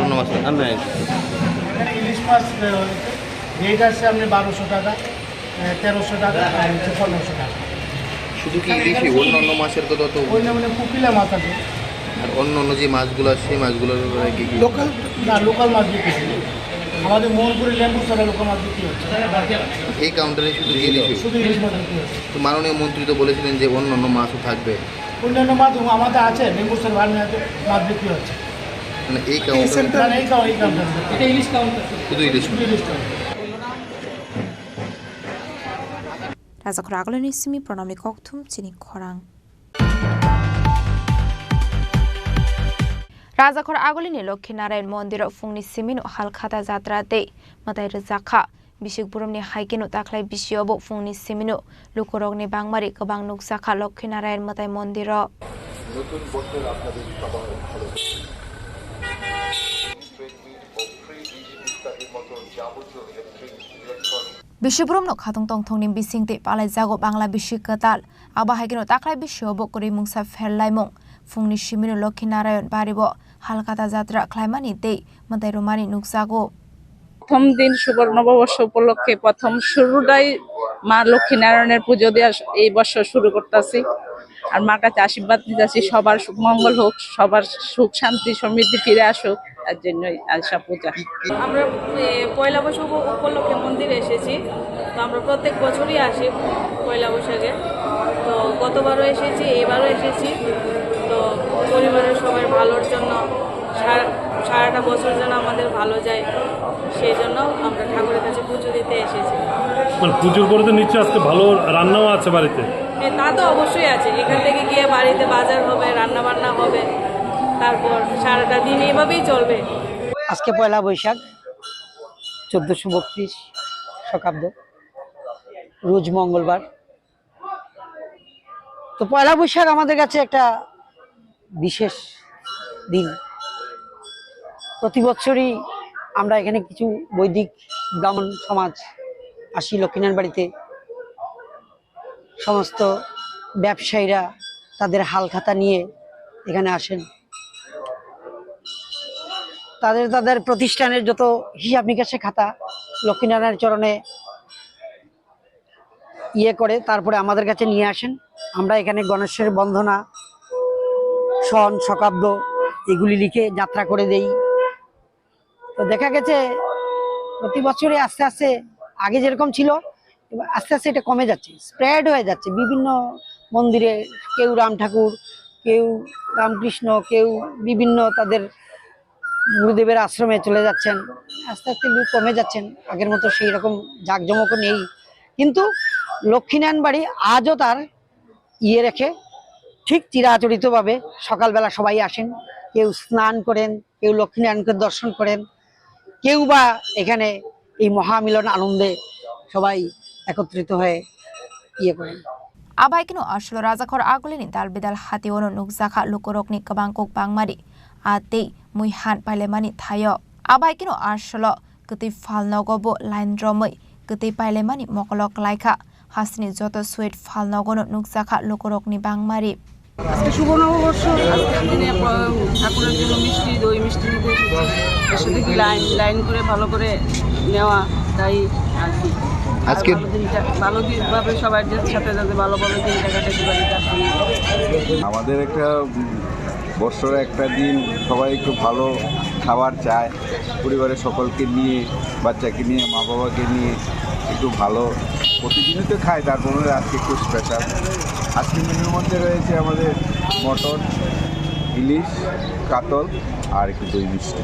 অন্য মাছ নাই। আর নাই। এখানে ইলিশ মাছ, আহ, রেট আছে আপনি বারোশো টাকা, আহ, তেরোশো টাকা, আর হচ্ছে পনেরোশো টাকা। শুধু কি ইলিশই? অন্য অন্য মাছের কথা তো অন্য মানে কুকিলা মাছ আছে। আর অন্য অন্য যে মাছগুলো আছে, সেই মাছগুলোর ব্যাপারে কি কি? লোকাল, না, লোকাল মাছ বিক্রি হচ্ছে। আমাদের মোহনপুরে লেম্বু ছাড়া লোকাল মাছ বিক্রি হচ্ছে। এই কাউন্টারে শুধু কি ইলিশই? শুধু ইলিশ মাছ বিক্রি হচ্ছে। তো মাননীয় মন্ত্রী তো বলেছিলেন যে অন্য অন্য মাছও থাকবে। অন্যান্য মাছ আমাদের আছে, লেম্বু ছাড়া ভালো আছে, মাছ বিক্রি হচ্ছে। মানে এই এই কাউন্টারে সেন্টার, এই কাউ-, এই কাউন্টার। এটা ইলিশ কাউন্টার। শুধু ইলিশ। শুধু ইলিশ counter. Rajakhor Agulini simi Pranamni kokthum chini khorang. Rajakhor Agulini Lokhi Narayan Mondiro phungni simino Halkhata Jatra tei mwtai rwjakha. Bisik burumni hai kheno taklai bisio bo phungni simino lukurokni bangmari kwbang nukjakha Lokhi Narayan Mwtai Mondiro. নতুন বছর আপনাদের সবার ভালো কাটুক। Free trade meet ও free dish ইত্যাদির মতো যাবতীয় electric, electronic Bisi borokno khatung tongthokni bising tei palaijago Bangla bisi kwtal. Abo hai kheno taklai bisio bo kwrwi mungsa pherlaimung. Phungni simino Lokhi Narayan bario Halkhata Jatra khlaimani tei mwtai rwmani nukjago. প্রথম দিন শুভ নববর্ষ উপলক্ষে প্রথম শুরুটাই মা লক্ষ্মী নারায়ণের পুজো দিয়ে এই বর্ষ শুরু করতেছি। আর মার কাছে আশীর্বাদ নিতেছি সবার সু-, মঙ্গল হোক, সবার সুখ শান্তি সমৃদ্ধি ফিরে আসুক, তার জন্যই আজ সব পূজা। আমরা, এ, পয়লা বৈশাখ উপ-, উপলক্ষে মন্দিরে এসেছি। তো আমরা প্রত্যেক বছরই আসি পয়লা বৈশাখে। তো গতবারও এসেছি, এবারও এসেছি। তো পরিবারের সবার ভালোর জন্য, সারা, সারাটা বছর যেন আমাদের ভালো যায়, সেই জন্য আমরা ঠাকুরের কাছে পুজো দিতে এসেছি। মানে পুজোর পরে তো নিশ্চয়ই আজকে ভালো রান্নাও আছে বাড়িতে? হ্যাঁ, তা তো অবশ্যই আছে। এখান থেকে গিয়ে বাড়িতে বাজার হবে, রান্না বান্না হবে, তারপর সারাটা দিন এভাবেই চলবে। আজকে পয়লা বৈশাখ, চোদ্দশো বত্রিশ শকাব্দ, রোজ মঙ্গলবার। তো পয়লা বৈশাখ আমাদের কাছে একটা বিশেষ দিন। প্রতি বছরই আমরা এখানে কিছু বৈদিক ব্রাহ্মণ সমাজ আসি লক্ষ্মীনারায়ণ বাড়িতে। সমস্ত ব্যবসায়ীরা তাদের হালখাতা নিয়ে এখানে আসেন। তাদের, তাদের প্রতিষ্ঠানের যত হিসাব নিকাশের খাতা লক্ষ্মীনারায়ণ চরণে ইয়ে করে তারপরে আমাদের কাছে নিয়ে আসেন। আমরা এখানে গণেশের বন্দনা, সন, শকাব্দ এগুলি লিখে যাত্রা করে দেই। তো দেখা গেছে প্রতি বছরই আস্তে আস্তে আগে যেরকম ছিল, এবার আস্তে আস্তে এটা কমে যাচ্ছে, স্প্রেড হয়ে যাচ্ছে বিভিন্ন মন্দিরে। কেউ রাম ঠাকুর, কেউ রামকৃষ্ণ, কেউ বিভিন্ন তাদের গুরুদেবের আশ্রমে চলে যাচ্ছেন। আস্তে আস্তে লোক কমে যাচ্ছেন, আগের মতো সেই রকম জাঁকজমকও নেই। কিন্তু লক্ষ্মীনারায়ণ বাড়ি আজও তার ইয়ে রেখে ঠিক চিরাচরিতভাবে সকালবেলা সবাই আসেন, কেউ স্নান করেন, কেউ লক্ষ্মীনারায়ণকে দর্শন করেন, কেউ বা এখানে এই মহামিলন আনন্দে সবাই একত্রিত হয়ে ইয়ে করেন। Abai kino asolo rajakhor agulini dal bidal hati ono nukjakha lukurokni kwbang kok bangmari, a tei mui han pailaimani thaio. Abai kino asolo kwtwi phalnogo bo line romwi kwtwi pailaimani mokolo klaikha. Hasteni joto sweet phalnogono nukjakha lukurokni bangmari. আজকে শুভ নববর্ষ, আজকের দিনে প-, ঠাকুরের জন্য মিষ্টি, দই মিষ্টি নিতে এসেছি। এসে দেখি লাইন, লাইন করে ভালো করে নেওয়া, তাই আর কি। আর আজকে ভালো দিনটা, ভালো দিন ভাবে সবার যে সাথে যাতে ভালোভাবে দিনটা কাটাতে পারি, তার জন্য। আমাদের একটা, উম, বছরে একটা দিন সবাই একটু ভালো খাবার চায়, পরিবারের সকলকে নিয়ে, বাচ্চাকে নিয়ে, মা বাবাকে নিয়ে একটু ভালো। প্রতিদিনই তো খায়, তারপরে আজকে একটু স্পেশাল। আজকে মেনুর মধ্যে রয়েছে আমাদের মটন, ইলিশ, কাতল আর একটু দই মিষ্টি,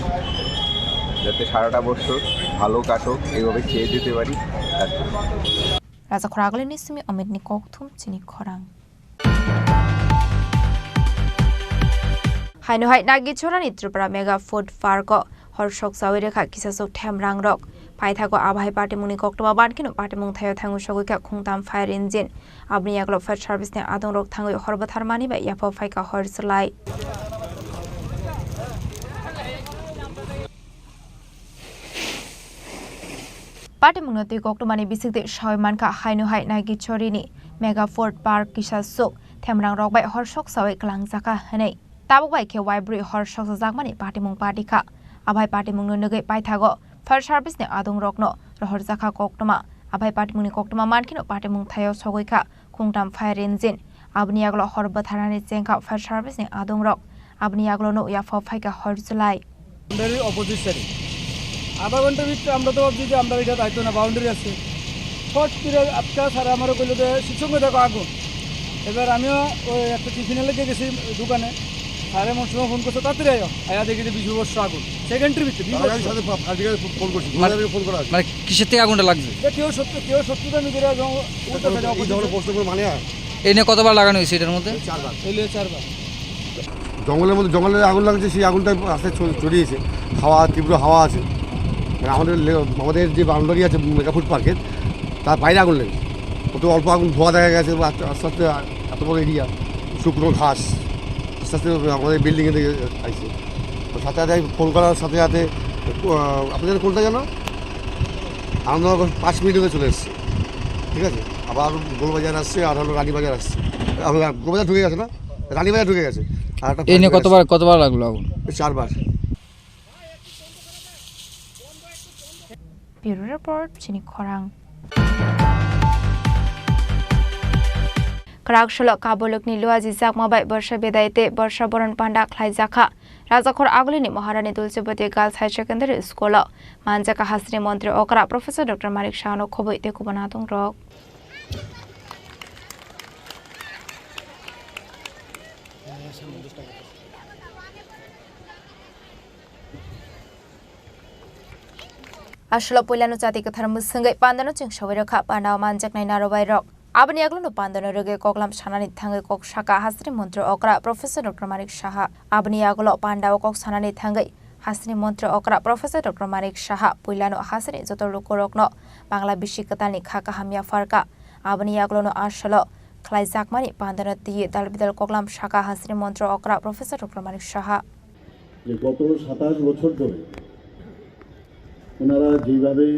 যাতে সারাটা বছর ভালো কাটুক, এইভাবে খেয়ে যেতে পারি। Rajakhor Agulini simi Amit ni kokthum chini khorang. Haino hai Nagicharani Tripura Mega Food Park o hor sok chawi rekha kisa sok themrang rok. Paithago abahai patimungni koktwma ban kheno patimung thaio thango sogwi kha khungtam fire engine. Aboni yagulo fire service ni adong rok thangwi hor bwthar mani bai yapha phaikha hor chwlai. Patimungno twi koktwmani bisingtwi sawi mankha, haino hai Nagicharani Mega Food Park kisa suk themrang rok bai hor sok sawi kwlangjakha hwnwi. Tabuk bai khe waibrwi hor sok sajakmani patimung party kha. Abai patimungno nugwi paithago fire service ni adong rokno rohorjakha koktwma. Abai patimungni koktwma mankheno patimung thaio sogwi kha. Khungtam fire engine. Aboni yagulo hor bwtharnani chengkha fire service ni adong rok. Aboni yagulo no yapha phaikha hor chwlai. বাউন্ডারির অপোজিট সাইডে। আধা ঘন্টার ভিতরে আমরা তো ভাবছি যে আমরা এটা দায়িত্ব না, বাউন্ডারি আছে। ফট করে আটকা স্যার আমারও কইলো যে শিবসঙ্গে দেখো আগুন। এবার আমিও ওই একটা টিফিনের লেগে গেছি দোকানে। স্যার এমন সময় ফোন করছে, "তাড়াতাড়ি আয়ো।" আয়া দেখি যে বিশু বর্ষ আগুন। সেকেন্ডের ভিতরে, বিশ তার আগে বর্ষ। সাথে ফা-, ফায়ার ব্রিগেডে ফোন করছি। মানে, ঘোড়াঘুড়ি ফোন করা আছে। মানে, কিসের থেকে আগুনটা লাগছে? এটা কেউ সত্য, কেউ সত্যতা নিজেরা যখন উল্টো থাকে, এই অপোজিশন। ধরনের প্রশ্ন কোনো মানে হয়? এই নিয়ে কতবার লাগানো হয়েছে এটার মধ্যে? এই চারবার। এই নিয়ে চারবার। জঙ্গলের মধ্যে, জঙ্গলে আগুন লাগছে, সেই আগুনটা আস্তে ছ-, ছড়িয়েছে। হাওয়া, তীব্র হাওয়া আছে। মানে আমাদের লে-, আমাদের যে বাউন্ডারি আছে মেগাফুড পার্কের, তার বাইরে আগুন লেগেছে। কত অল্প আগুন ধোঁয়া দেখা গেছে, বা আস্তে আস্তে আস্তে এত বড় এরিয়া, শুকনো ঘাস, আস্তে আস্তে আমাদের বিল্ডিংয়ের দিকে আইছে। তো সাথে সাথে আমি ফোন করার সাথে সাথে, আহ, আপনাদের কোনটা যেন? আনন্দনগর পাঁচ মিনিট হয়ে চলে এসছে, ঠিক আছে? আবার গোলবাজার আসছে, আর হলো রানীবাজার আসছে। আবার গোলবাজার ঢুকে গেছে না? রানীবাজার ঢুকে গেছে। আর একটা এই নিয়ে কতবার, কতবার লাগলো আগুন? এই চারবার। Bureau Report, chini khorang. Kwrak solo kabolokni luaji jakma bai borsa bedai tei borsa boron panda khlaijakha. Rajakhor Agulini Maharani Tulsibati Girls Higher Secondary School o manjakha hasini montri okra Professor Doctor Manik Sahano khobwi tei kubun adongrok. Aswlo puilano chati kwthar mwswngwi pandano chwng sawi rwkha, pandao manjaknai narobai rok. Aboni yagulono pandano rwgwi koklam sanani thangwi kok sakha hasini montri okra Professor Doctor Manik Saha. Aboni yagulo pandao kok sanani thangwi hasini montri okra Professor Doctor Manik Saha puilano hasini joto lukurokno Bangla bisi kwtalni kha kaham yapharkha. Aboni yagulono aswlo khlaijakmani pandano twiwi dal bidal koklam sakha hasini montri okra Professor Doctor Manik Saha. যে গত সাতাশ বছর ধরে ওনারা যেভাবে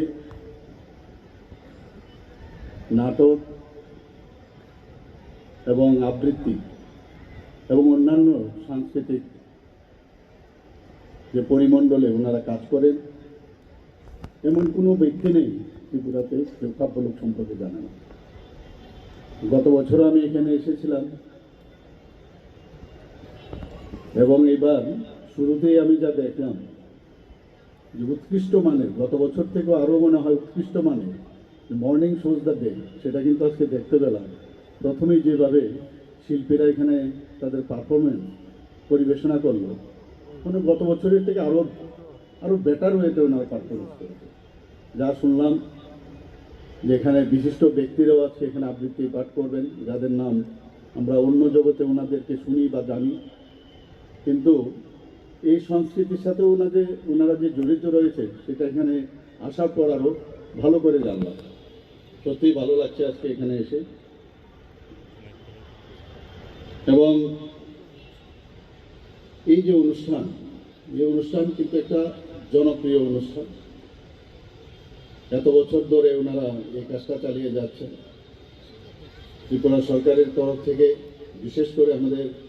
নাটক এবং আবৃত্তি এবং অন্যান্য সাংস্কৃতিক যে পরিমণ্ডলে ওনারা কাজ করেন, এমন কোনো ব্যক্তি নেই ত্রিপুরাতে কেউ কাব্যলোক সম্পর্কে জানে না। গত বছরও আমি এখানে এসেছিলাম এবং এবার শুরুতেই আমি যা দেখলাম যে উৎকৃষ্ট মানের, গত বছর থেকেও আরও মনে হয় উৎকৃষ্ট মানের মর্নিং শোজ দ্য ডে, সেটা কিন্তু আজকে দেখতে পেলাম। প্রথমেই যেভাবে শিল্পীরা এখানে তাদের পারফরমেন্স পরিবেশনা করলো, মানে গত বছরের থেকে আরও, আরও বেটার ওয়েতে ওনারা পারফরমেন্স করেছে। যা শুনলাম যে এখানে বিশিষ্ট ব্যক্তিরাও আজকে এখানে আবৃত্তি পাঠ করবেন, যাদের নাম আমরা অন্য জগতে ওনাদেরকে শুনি বা জানি, কিন্তু এই সংস্কৃতির সাথে ওনাদের, ওনারা যে জড়িত রয়েছে, সেটা এখানে আসার পর আরও ভালো করে জানলাম। সত্যিই ভালো লাগছে আজকে এখানে এসে। এবং এই যে অনুষ্ঠান, এই অনুষ্ঠান কিন্তু একটা জনপ্রিয় অনুষ্ঠান। এত বছর ধরে ওনারা এই কাজটা চালিয়ে যাচ্ছেন। ত্রিপুরা সরকারের তরফ থেকে বিশেষ করে আমাদের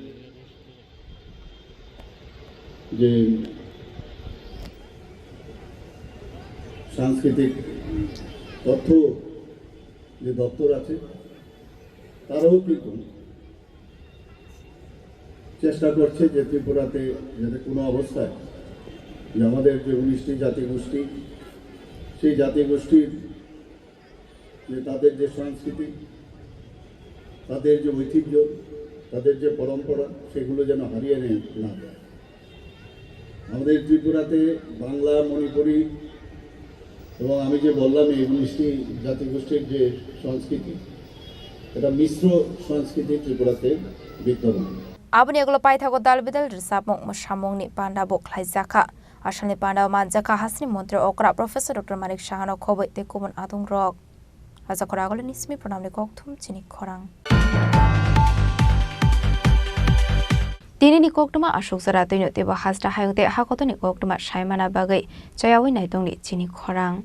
যে সাংস্কৃতিক তথ্য যে দপ্তর আছে, তারাও কিন্তু চেষ্টা করছে যে ত্রিপুরাতে যাতে কোনো অবস্থায় যে আমাদের যে উনিশটি জাতিগোষ্ঠী, সেই জাতিগোষ্ঠীর যে তাদের যে সংস্কৃতি, তাদের যে ঐতিহ্য, তাদের যে পরম্পরা, সেগুলো যেন হারিয়ে নে-, না যায়। আমাদের ত্রিপুরাতে বাংলা, মণিপুরি এবং আমি যে বললাম এই উনিশটি জাতিগোষ্ঠীর যে সংস্কৃতি, এটা মিশ্র সংস্কৃতি ত্রিপুরাতে বিদ্যমান। Aboni ulo paithago dal bidal rwchapmung mwsamungni panda bo khlaijakha. Asalni panda o manjakha hasni montri okra Professor Doctor Manik Sahano khobwi tei kubun adungrok. Raja Khoragolini simi pranamni kokthum chini khorang. Tinini koktwma aswk jora twino teibo hasta hayung tei hakotoni koktwma saimana bagwi chayawi naitongni chini khorang.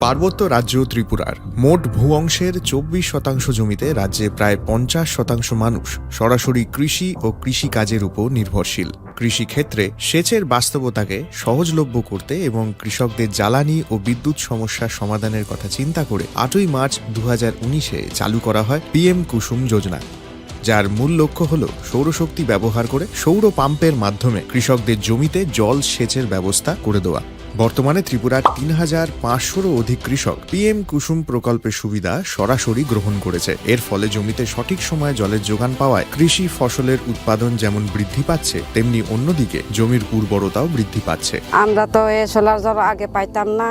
পার্বত্য রাজ্য ত্রিপুরার মোট ভূ অংশের চব্বিশ শতাংশ জমিতে রাজ্যে প্রায় পঞ্চাশ শতাংশ মানুষ সরাসরি কৃষি ও কৃষিকাজের উপর নির্ভরশীল। কৃষিক্ষেত্রে সেচের বাস্তবতাকে সহজলভ্য করতে এবং কৃষকদের জ্বালানি ও বিদ্যুৎ সমস্যা সমাধানের কথা চিন্তা করে আটই মার্চ দু হাজার উনিশে চালু করা হয় পিএম কুসুম যোজনা, যার মূল লক্ষ্য হল সৌরশক্তি ব্যবহার করে সৌর পাম্পের মাধ্যমে কৃষকদের জমিতে জল সেচের ব্যবস্থা করে দেওয়া। বর্তমানে ত্রিপুরার তিন হাজার পাঁচশোরও অধিক কৃষক পিএম কুসুম প্রকল্পের সুবিধা সরাসরি গ্রহণ করেছে। এর ফলে জমিতে সঠিক সময়ে জলের যোগান পাওয়ায় কৃষি ফসলের উৎপাদন যেমন বৃদ্ধি পাচ্ছে, তেমনি অন্যদিকে জমির উর্বরতাও বৃদ্ধি পাচ্ছে। আমরা তো এই সোলার জল আগে পাইতাম না,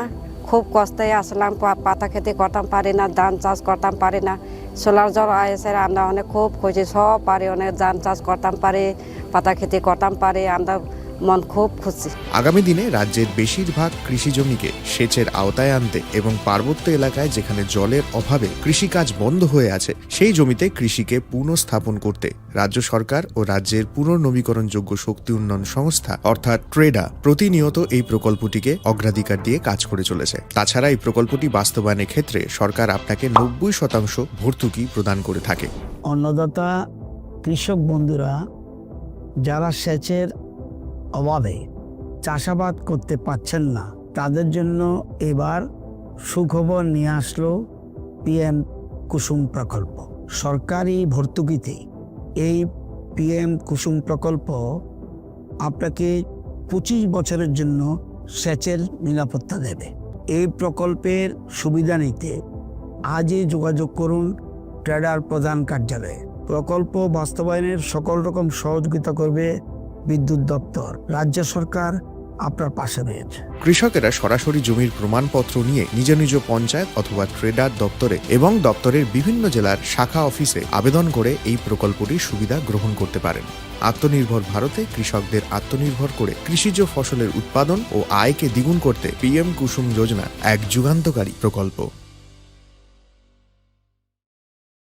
খুব কষ্টে আসলাম, পা-, পাতা খেতে করতাম পারি না, ধান চাষ করতাম পারি না। সোলার জল আইসে আমরা অনেক খুব খুশি, সব পারি, অনেক ধান চাষ করতাম পারি, পাতা খেতে করতাম পারি, আমরা মন খুব খুশি। আগামী দিনে রাজ্যের বেশিরভাগ কৃষি জমিকে সেচের আওতায় আনতে এবং পার্বত্য এলাকায় যেখানে জলের অভাবে কৃষিকাজ বন্ধ হয়ে আছে, সেই জমিতে কৃষিকে পুনঃস্থাপন করতে রাজ্য সরকার ও রাজ্যের পুনর্নবীকরণযোগ্য শক্তি উন্নয়ন সংস্থা অর্থাৎ ট্রেডা প্রতিনিয়ত এই প্রকল্পটিকে অগ্রাধিকার দিয়ে কাজ করে চলেছে। তাছাড়া এই প্রকল্পটি বাস্তবায়নের ক্ষেত্রে সরকার আপনাকে নব্বই শতাংশ ভর্তুকি প্রদান করে থাকে। অন্নদাতা কৃষক বন্ধুরা যারা সেচের অভাবে চাষাবাদ করতে পারছেন না, তাদের জন্য এবার সুখবর নিয়ে আসলো পিএম কুসুম প্রকল্প। সরকারি ভর্তুকিতে এই পিএম কুসুম প্রকল্প আপনাকে পঁচিশ বছরের জন্য সেচের নিরাপত্তা দেবে। এই প্রকল্পের সুবিধা নিতে আজই যোগাযোগ করুন ট্রেডার প্রধান কার্যালয়ে। প্রকল্প বাস্তবায়নের সকল রকম সহযোগিতা করবে বিদ্যুৎ দপ্তর। রাজ্য সরকার আপনার পাশে রয়েছে। কৃষকেরা সরাসরি জমির প্রমাণপত্র নিয়ে নিজ নিজ পঞ্চায়েত অথবা ট্রেডার দপ্তরে এবং দপ্তরের বিভিন্ন জেলার শাখা অফিসে আবেদন করে এই প্রকল্পটির সুবিধা গ্রহণ করতে পারেন। আত্মনির্ভর ভারতে কৃষকদের আত্মনির্ভর করে কৃষিজ ফসলের উৎপাদন ও আয়কে দ্বিগুণ করতে পিএম কুসুম যোজনা এক যুগান্তকারী প্রকল্প।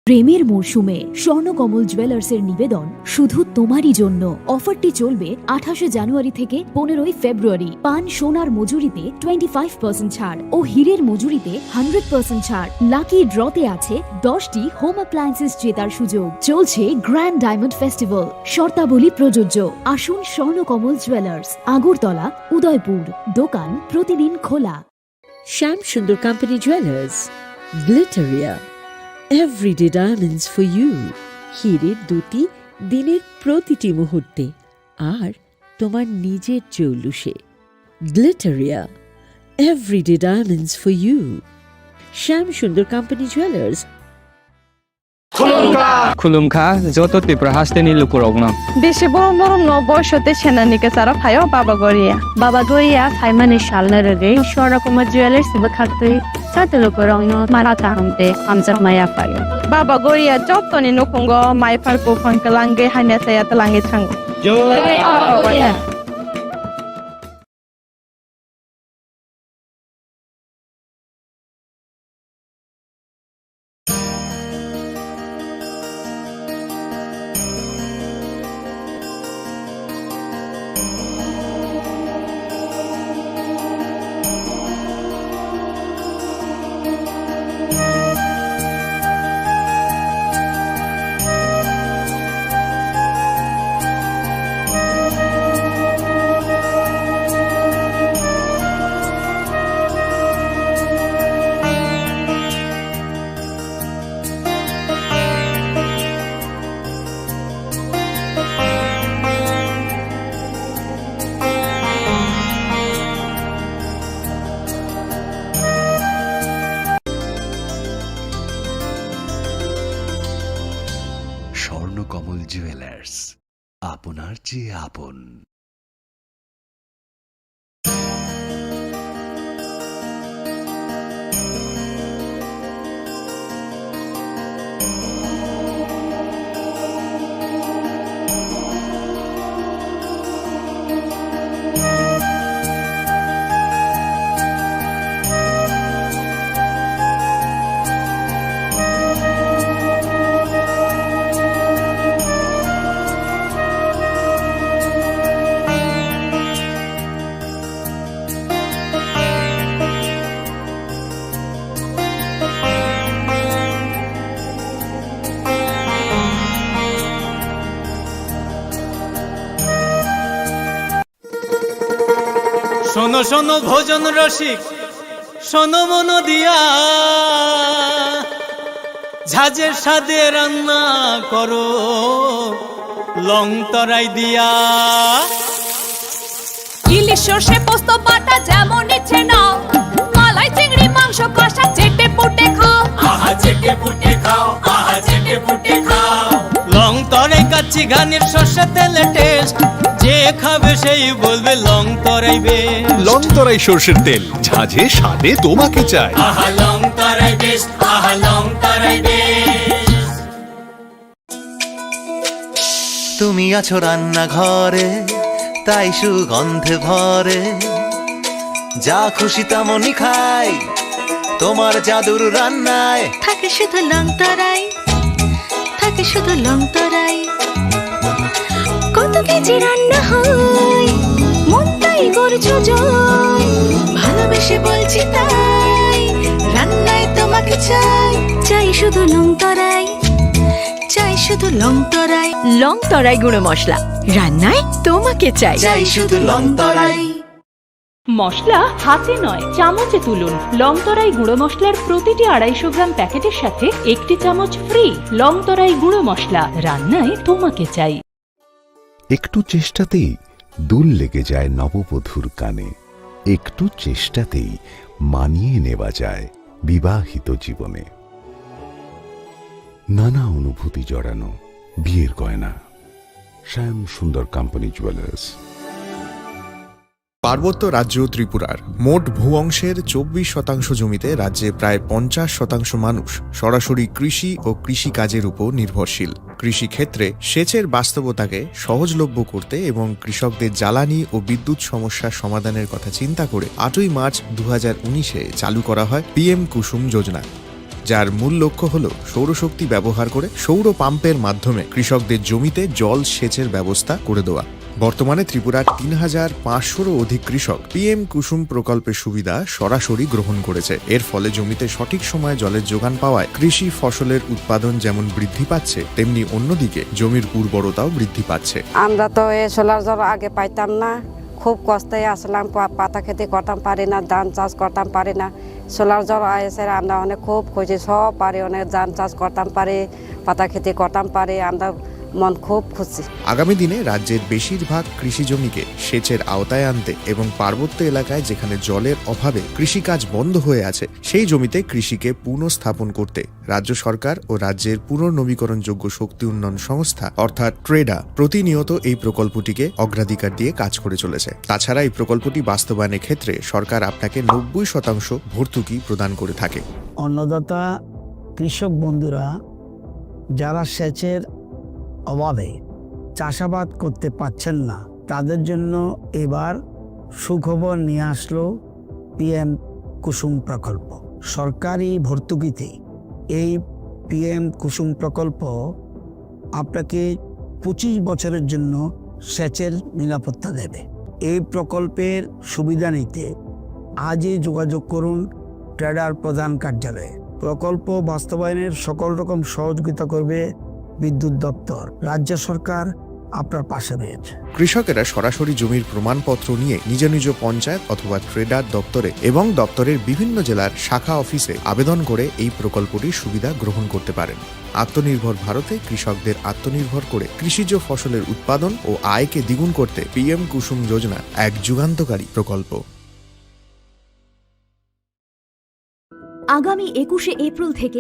প্রেমের মরশুমে স্বর্ণকমল জুয়েলার্সের নিবেদন শুধু তোমারই জন্য। অফারটি চলবে আঠাশে জানুয়ারি থেকে পনেরোই ফেব্রুয়ারি। পান সোনার মজুরিতে টোয়েন্টি ফাইভ পার্সেন্ট ছাড় ও হীরের মজুরিতে হান্ড্রেড পার্সেন্ট ছাড়। লাকি ড্রতে আছে দশটি হোম অ্যাপ্লায়েন্সেস জেতার সুযোগ। চলছে গ্র্যান্ড ডায়মন্ড ফেস্টিভ্যাল। শর্তাবলী প্রযোজ্য। আসুন স্বর্ণকমল জুয়েলার্স, আগরতলা, উদয়পুর। দোকান প্রতিদিন খোলা। Shyam Sundar Company Jewelers, Glitteria, everyday diamonds for you। হীরের দ্যুতি দিনের প্রতিটি মুহূর্তে আর তোমার নিজের জৌলুসে। Glitteria, everyday diamonds for you। Shyam Sundar Company Jewelers। Khulumkha, joto Tripura hasteni lukurokno. Bisi borom borom no boiso tei senani kwcharo phaio Baba Goria. Baba Goria phaimani salno rwgwi Swarna Kumar Jewelers bwkhaktwi joto lukurokno mara kaham tei hamjakma yaphaio. Baba Goria jotoni nukhungo maiphar buphang kwlangwi hamya chaya twlangwi thango. Jai Baba Goria. মূল জুয়েলার্স, আপনার চেয়ে আপন। শোনো শোনো ভোজন রসিক, শোনো মন দিয়া, ঝাঁঝের স্বাদে রান্না করো লং তরাই দিয়া। ইলিশ সর্ষে পোস্ত বাটা যেমন ইচ্ছে নাও, মালাই চিংড়ি মাংস কষা চেটে পুটে খাও। আহা চেটে পুটে খাও, আহা চেটে পুটে খাও। লং তরাই কাচ্চি ঘানির সর্ষে তেলে টেস্ট, যে খাবে সেই বলবে লং তরাই বেস্ট। লং তরাই সর্ষের তেল, ঝাঁঝে স্বাদে তোমাকে চাই। আহা লং তরাই বেস্ট, আহা লং তরাই বেস্ট। তুমি আছো রান্নাঘরে, তাই সুগন্ধে ভরে। যা খুশি তেমনই খাই, তোমার জাদুর রান্নায়। থাকে শুধু লং তরাই, থাকে শুধু লং তরাই। কত কেজি রান্না হয়, মন তাই করছো জয়। ভালোবেসে বলছি তাই, রান্নায় তোমাকে চাই। চাই শুধু লং তরাই, চাই শুধু লং তরাই। লং তরাই গুঁড়ো মশলা, রান্নায় তোমাকে চাই। চাই শুধু লং তরাই। মশলা হাতে নয়, চামচে তুলুন। লং তরাই গুঁড়ো মশলার প্রতিটি আড়াইশো গ্রাম প্যাকেটের সাথে একটি চামচ ফ্রি। লং তরাই গুঁড়ো মশলা, রান্নায় তোমাকে চাই। একটু চেষ্টাতেই দুল লেগে যায় নববধূর কানে। একটু চেষ্টাতেই মানিয়ে নেওয়া যায় বিবাহিত জীবনে। নানা অনুভূতি জড়ানো বিয়ের গয়না। শ্যাম সুন্দর কোম্পানি জুয়েলার্স। পার্বত্য রাজ্য ত্রিপুরার মোট ভূ অংশের চব্বিশ শতাংশ জমিতে রাজ্যে প্রায় পঞ্চাশ শতাংশ মানুষ সরাসরি কৃষি ও কৃষিকাজের উপর নির্ভরশীল। কৃষিক্ষেত্রে সেচের বাস্তবতাকে সহজলভ্য করতে এবং কৃষকদের জ্বালানি ও বিদ্যুৎ সমস্যা সমাধানের কথা চিন্তা করে আটই মার্চ দু হাজার উনিশে চালু করা হয় পিএম কুসুম যোজনা, যার মূল লক্ষ্য হল সৌরশক্তি ব্যবহার করে সৌর পাম্পের মাধ্যমে কৃষকদের জমিতে জল সেচের ব্যবস্থা করে দেওয়া। বর্তমানে ত্রিপুরার তিন হাজার পাঁচশোরও অধিক কৃষক পিএম কুসুম প্রকল্পের সুবিধা সরাসরি গ্রহণ করেছে। এর ফলে জমিতে সঠিক সময়ে জলের যোগান পাওয়ায় কৃষি ফসলের উৎপাদন যেমন বৃদ্ধি পাচ্ছে, তেমনি অন্যদিকে জমির উর্বরতাও বৃদ্ধি পাচ্ছে। আমরা তো এই সোলার জল আগে পাইতাম না, খুব কষ্টে আসলাম, পা-, পাতা খেতি করতাম পারি না, ধান চাষ করতাম পারি না। সোলার জল আইসে আমরা অনেক খুব খুশি, সব পারি, অনেক ধান চাষ করতাম পারি, পাতা খেতি করতাম পারি, আমরা মন খুব খুশি। আগামী দিনে রাজ্যের বেশিরভাগ কৃষি জমিকে সেচের আওতায় আনতে এবং পার্বত্য এলাকায় যেখানে জলের অভাবে কৃষিকাজ বন্ধ হয়ে আছে, সেই জমিতে কৃষিকে পুনঃস্থাপন করতে রাজ্য সরকার ও রাজ্যের পুনর্নবীকরণযোগ্য শক্তি উন্নয়ন সংস্থা অর্থাৎ ট্রেডা প্রতিনিয়ত এই প্রকল্পটিকে অগ্রাধিকার দিয়ে কাজ করে চলেছে। তাছাড়া এই প্রকল্পটি বাস্তবায়নের ক্ষেত্রে সরকার আপনাকে নব্বই শতাংশ ভর্তুকি প্রদান করে থাকে। অন্নদাতা কৃষক বন্ধুরা যারা সেচের অভাবে চাষাবাদ করতে পারছেন না, তাদের জন্য এবার সুখবর নিয়ে আসলো পিএম কুসুম প্রকল্প। সরকারি ভর্তুকিতে এই পিএম কুসুম প্রকল্প আপনাকে পঁচিশ বছরের জন্য সেচের নিরাপত্তা দেবে। এই প্রকল্পের সুবিধা নিতে আজই যোগাযোগ করুন ট্রেডার প্রধান কার্যালয়ে। প্রকল্প বাস্তবায়নের সকল রকম সহযোগিতা করবে বিদ্যুৎ দপ্তর। রাজ্য সরকার আপনার পাশে রয়েছে। কৃষকেরা সরাসরি জমির প্রমাণপত্র নিয়ে নিজ নিজ পঞ্চায়েত অথবা ট্রেডার দপ্তরে এবং দপ্তরের বিভিন্ন জেলার শাখা অফিসে আবেদন করে এই প্রকল্পটির সুবিধা গ্রহণ করতে পারেন। আত্মনির্ভর ভারতে কৃষকদের আত্মনির্ভর করে কৃষিজ ফসলের উৎপাদন ও আয়কে দ্বিগুণ করতে পিএম কুসুম যোজনা এক যুগান্তকারী প্রকল্প। আগামী একুশে এপ্রিল থেকে